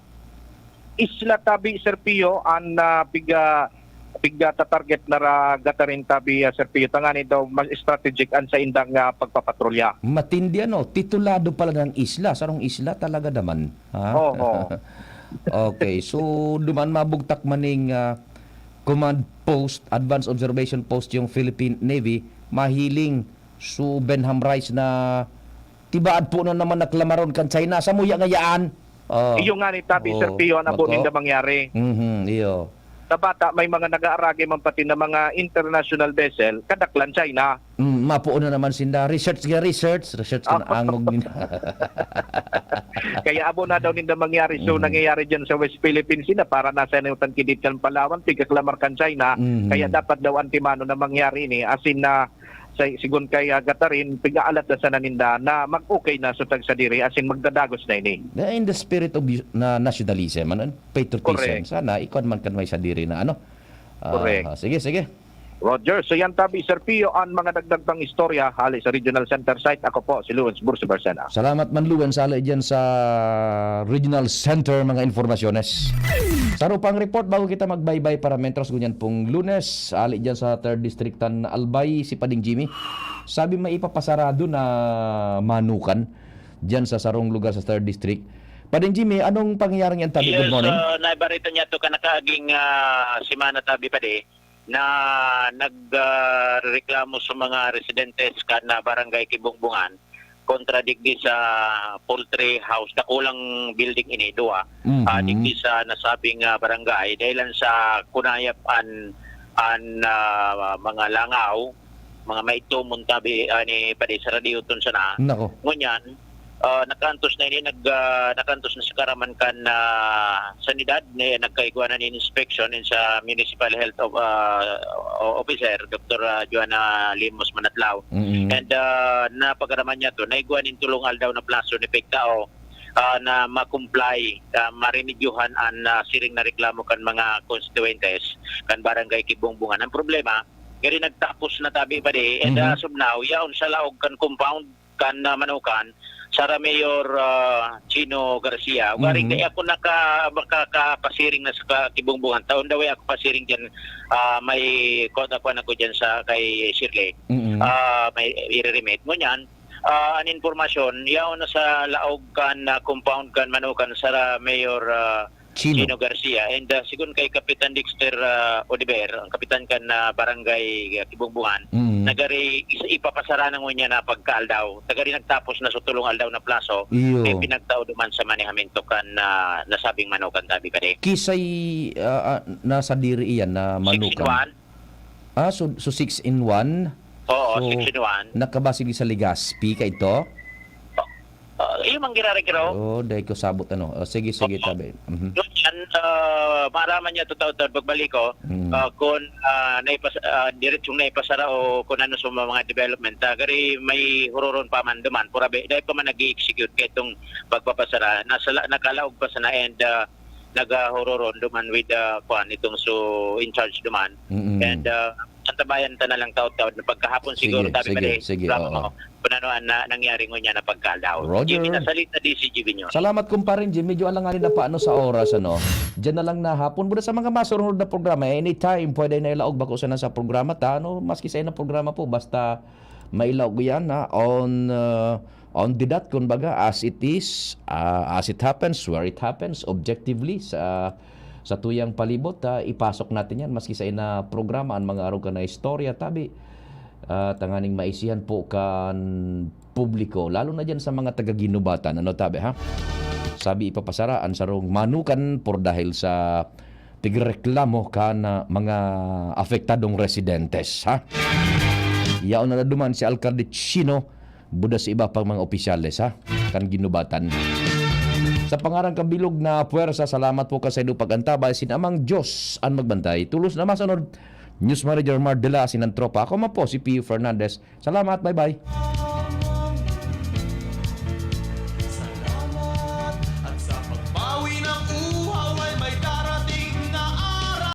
Isla tabi, Sir Pio, an, ah, piga-, pigtatarget na ra Gatarin tabi, ah, Sir Pio, tangani daw mas strategic an saindang, ah, pagpapatrolya. Matindi, ano? Titulado pala ng isla. Sarong isla talaga naman, ha? Oo. Okay, so duman mabugtak man ning, ah, command post, advanced observation post yung Philippine Navy, mahiling. So, Benham Rice na tibaad po na naman naklamaron kan China. Samuya ngayaan. Oh, Iyo nga ni tabi, Sir oo, Pio, an abo bako. Ninda mangyari. Mhm, iyo. Sa bata, may mga nag-aaragi man pati na mga international vessel, kadaklan China. Mm, mapuon na naman sinda. Research nga research, research kan Ah. angog ninda. Kaya abo na daw ninda mangyari. So, Mhm. nangyayari dyan sa West Philippine Sea na para nasa inutan kidit kan Palawan, pigkaklamar kan China. Mhm. Kaya dapat daw antimano na mangyari ini. Asin na, sa, sigon kay, ah, Gatarin, pigaalat na sana ninda na mag-okay na sa tagsadiri, asin magdadagos na ini. Na in the spirit of us-, na nationalism, ano, patriotism, Correct. sana ikuan man kan may sadiri na, ano. Ah, Correct. sige, sige. Roger, so yan tabi, Sir Pio, an mga dagdag pang istorya hali sa Regional Center site. Ako po si Lawrence Burso Barcena. Salamat man, Lawrence, hali dyan sa Regional Center, mga informasyones. Saro pang report bago kita magbaybay para mentras ngunyan pong Lunes, hali dyan sa Third District kan Albay, si Pading Jimmy. Sabi may ipapasarado na manukan dyan sa sarong lugar sa Third District. Pading Jimmy, anong pangyayaring yan tabi? Good Yes, morning. ah, naibarita niya to kan nakaaging, ah, semana tabi, Padi, na nag, ah, reklamo sa mga residentes kan, ah, Barangay Kibungbungan kontra digdi sa poultry house, dakulang building ini, duwa, ah, Mhm. digdi sa nasabing, ah, barangay, dahilan sa kunayap an, an, ah, mga langaw, mga maidto, muntabi, ah, ni Padi, sa radyo ton sana. Nako. Ngunyan, ah, nakaantos na ini, nag, ah, nakaantos na sa karaman kan, ah, sanidad, na nagkaigwa na nin inspection in sa Municipal Health of, ah, o-, Officer, Doktor, ah, Joanna Limos Manatlaw. Mm. And, ah, napagaraman niya to, naigwa nin tulong aldaw na plaso ni pigtao, ah, na ma-comply, ah, maremedyohan an, ah, siring na reklamo kan mga konstituyentes kan Barangay Kibungbungan. Ang problema, ngari nagtapos na tabi, Padi, and, Mhm. ah, as of now, yaon sa laog kan compound kan, ah, Manukan, sara Mayor, ah, Chino Garcia. Ugari Mhm. kaya ako naka-, makakapasiring na sa ka-, Kibungbungan. Taon daw ay ako pasiring dyan, ah, may kontak ko na ko dyan sa kay Shirley. Mm. Ah, may i-remit. Ngunyan, ah, an impormasyon, yaon na sa laog kan, ah, compound kan Manukan, sara Mayor, ah, Chino. Chino Garcia. And, ah, sigon kay Kapitan Dexter, ah, Oliver, ang kapitan kan, ah, Barangay, ah, Kibungbungan, Mm. nagari is-, ipapasara na ngunyan na pagkaaldaw. Tagari nagtapos na sa tulong aldaw na plaso, Iyo. may pinagtao duman sa manehamento kan, ah, nasabing Manukan tabi, Padi. Kisay, ah, ah, nasa diri iyan na Manukan? Six in one. Ah, so, so six in one? Oo, So, six in one. nakabase sa Legazpi ka ito? Ah, iyo man giraray, Kiro. Oh, dai ko sabot, ano. Oh, sige, sige, Oo. tabi. Mhm. Yun, An, ah, maaraman niya to taud-taud pagbalik ko, Mm. ah, kun, ah, naipas-, ah, diretsong naipasara o kun ano sa mga development. Ah, gari may huroron pa man duman, purabi, dai pa man nag-i-execute kay itong pagpapasara. Nasa la-, nakalaog pa sana and, ah, naghuroron duman with, ah, kuan, itong so in charge duman. Mm-mm. And, ah, antabayan ta na lang taud-taud na pagkahapon siguro, Sige, tabi sige, pa rin, sige, programa oo. mo, kung ano ang na-, nangyari ngunyan na pagkalaog. Roger. Jimmy Nasalita, D C G B News. Salamat, kumparing Jim. Medyo alanganin na paano sa oras, ano? Diyan na lang na hapon. Muna sa mga masurunod na programa, anytime, pwede na ilaog bako sana sa programa ta, ano? Maski sa inang programa po, basta mailaog yan, ha? On, uh, on the dot, kumbaga, as it is, ah, as it happens, where it happens, objectively, sa, sa tuyang palibot, ha? Ipasok natin yan, maski sa ina programa, ang mga arog ka na istorya, tabi. Ah, tanganing maisihan po kan publiko, lalo na dyan sa mga taga-Ginubatan, ano, tabi, ha? Sabi, ipapasara an sarong manukan por dahil sa pigreklamo kan, ah, mga apektadong residentes, ha? Yaon na duman si Alcalde Chino, buda sa iba pang mga opisyales, ha? Kan Ginubatan. Sa pangaran kan bilog na puwersa, salamat po kan saindong pag-antabay. Sin Amang Diyos an magbantay. Tulos na masunod, News Manager Mar de la Sinan Tropa. Ako man po, si Pio Fernandez. Salamat, bye-bye.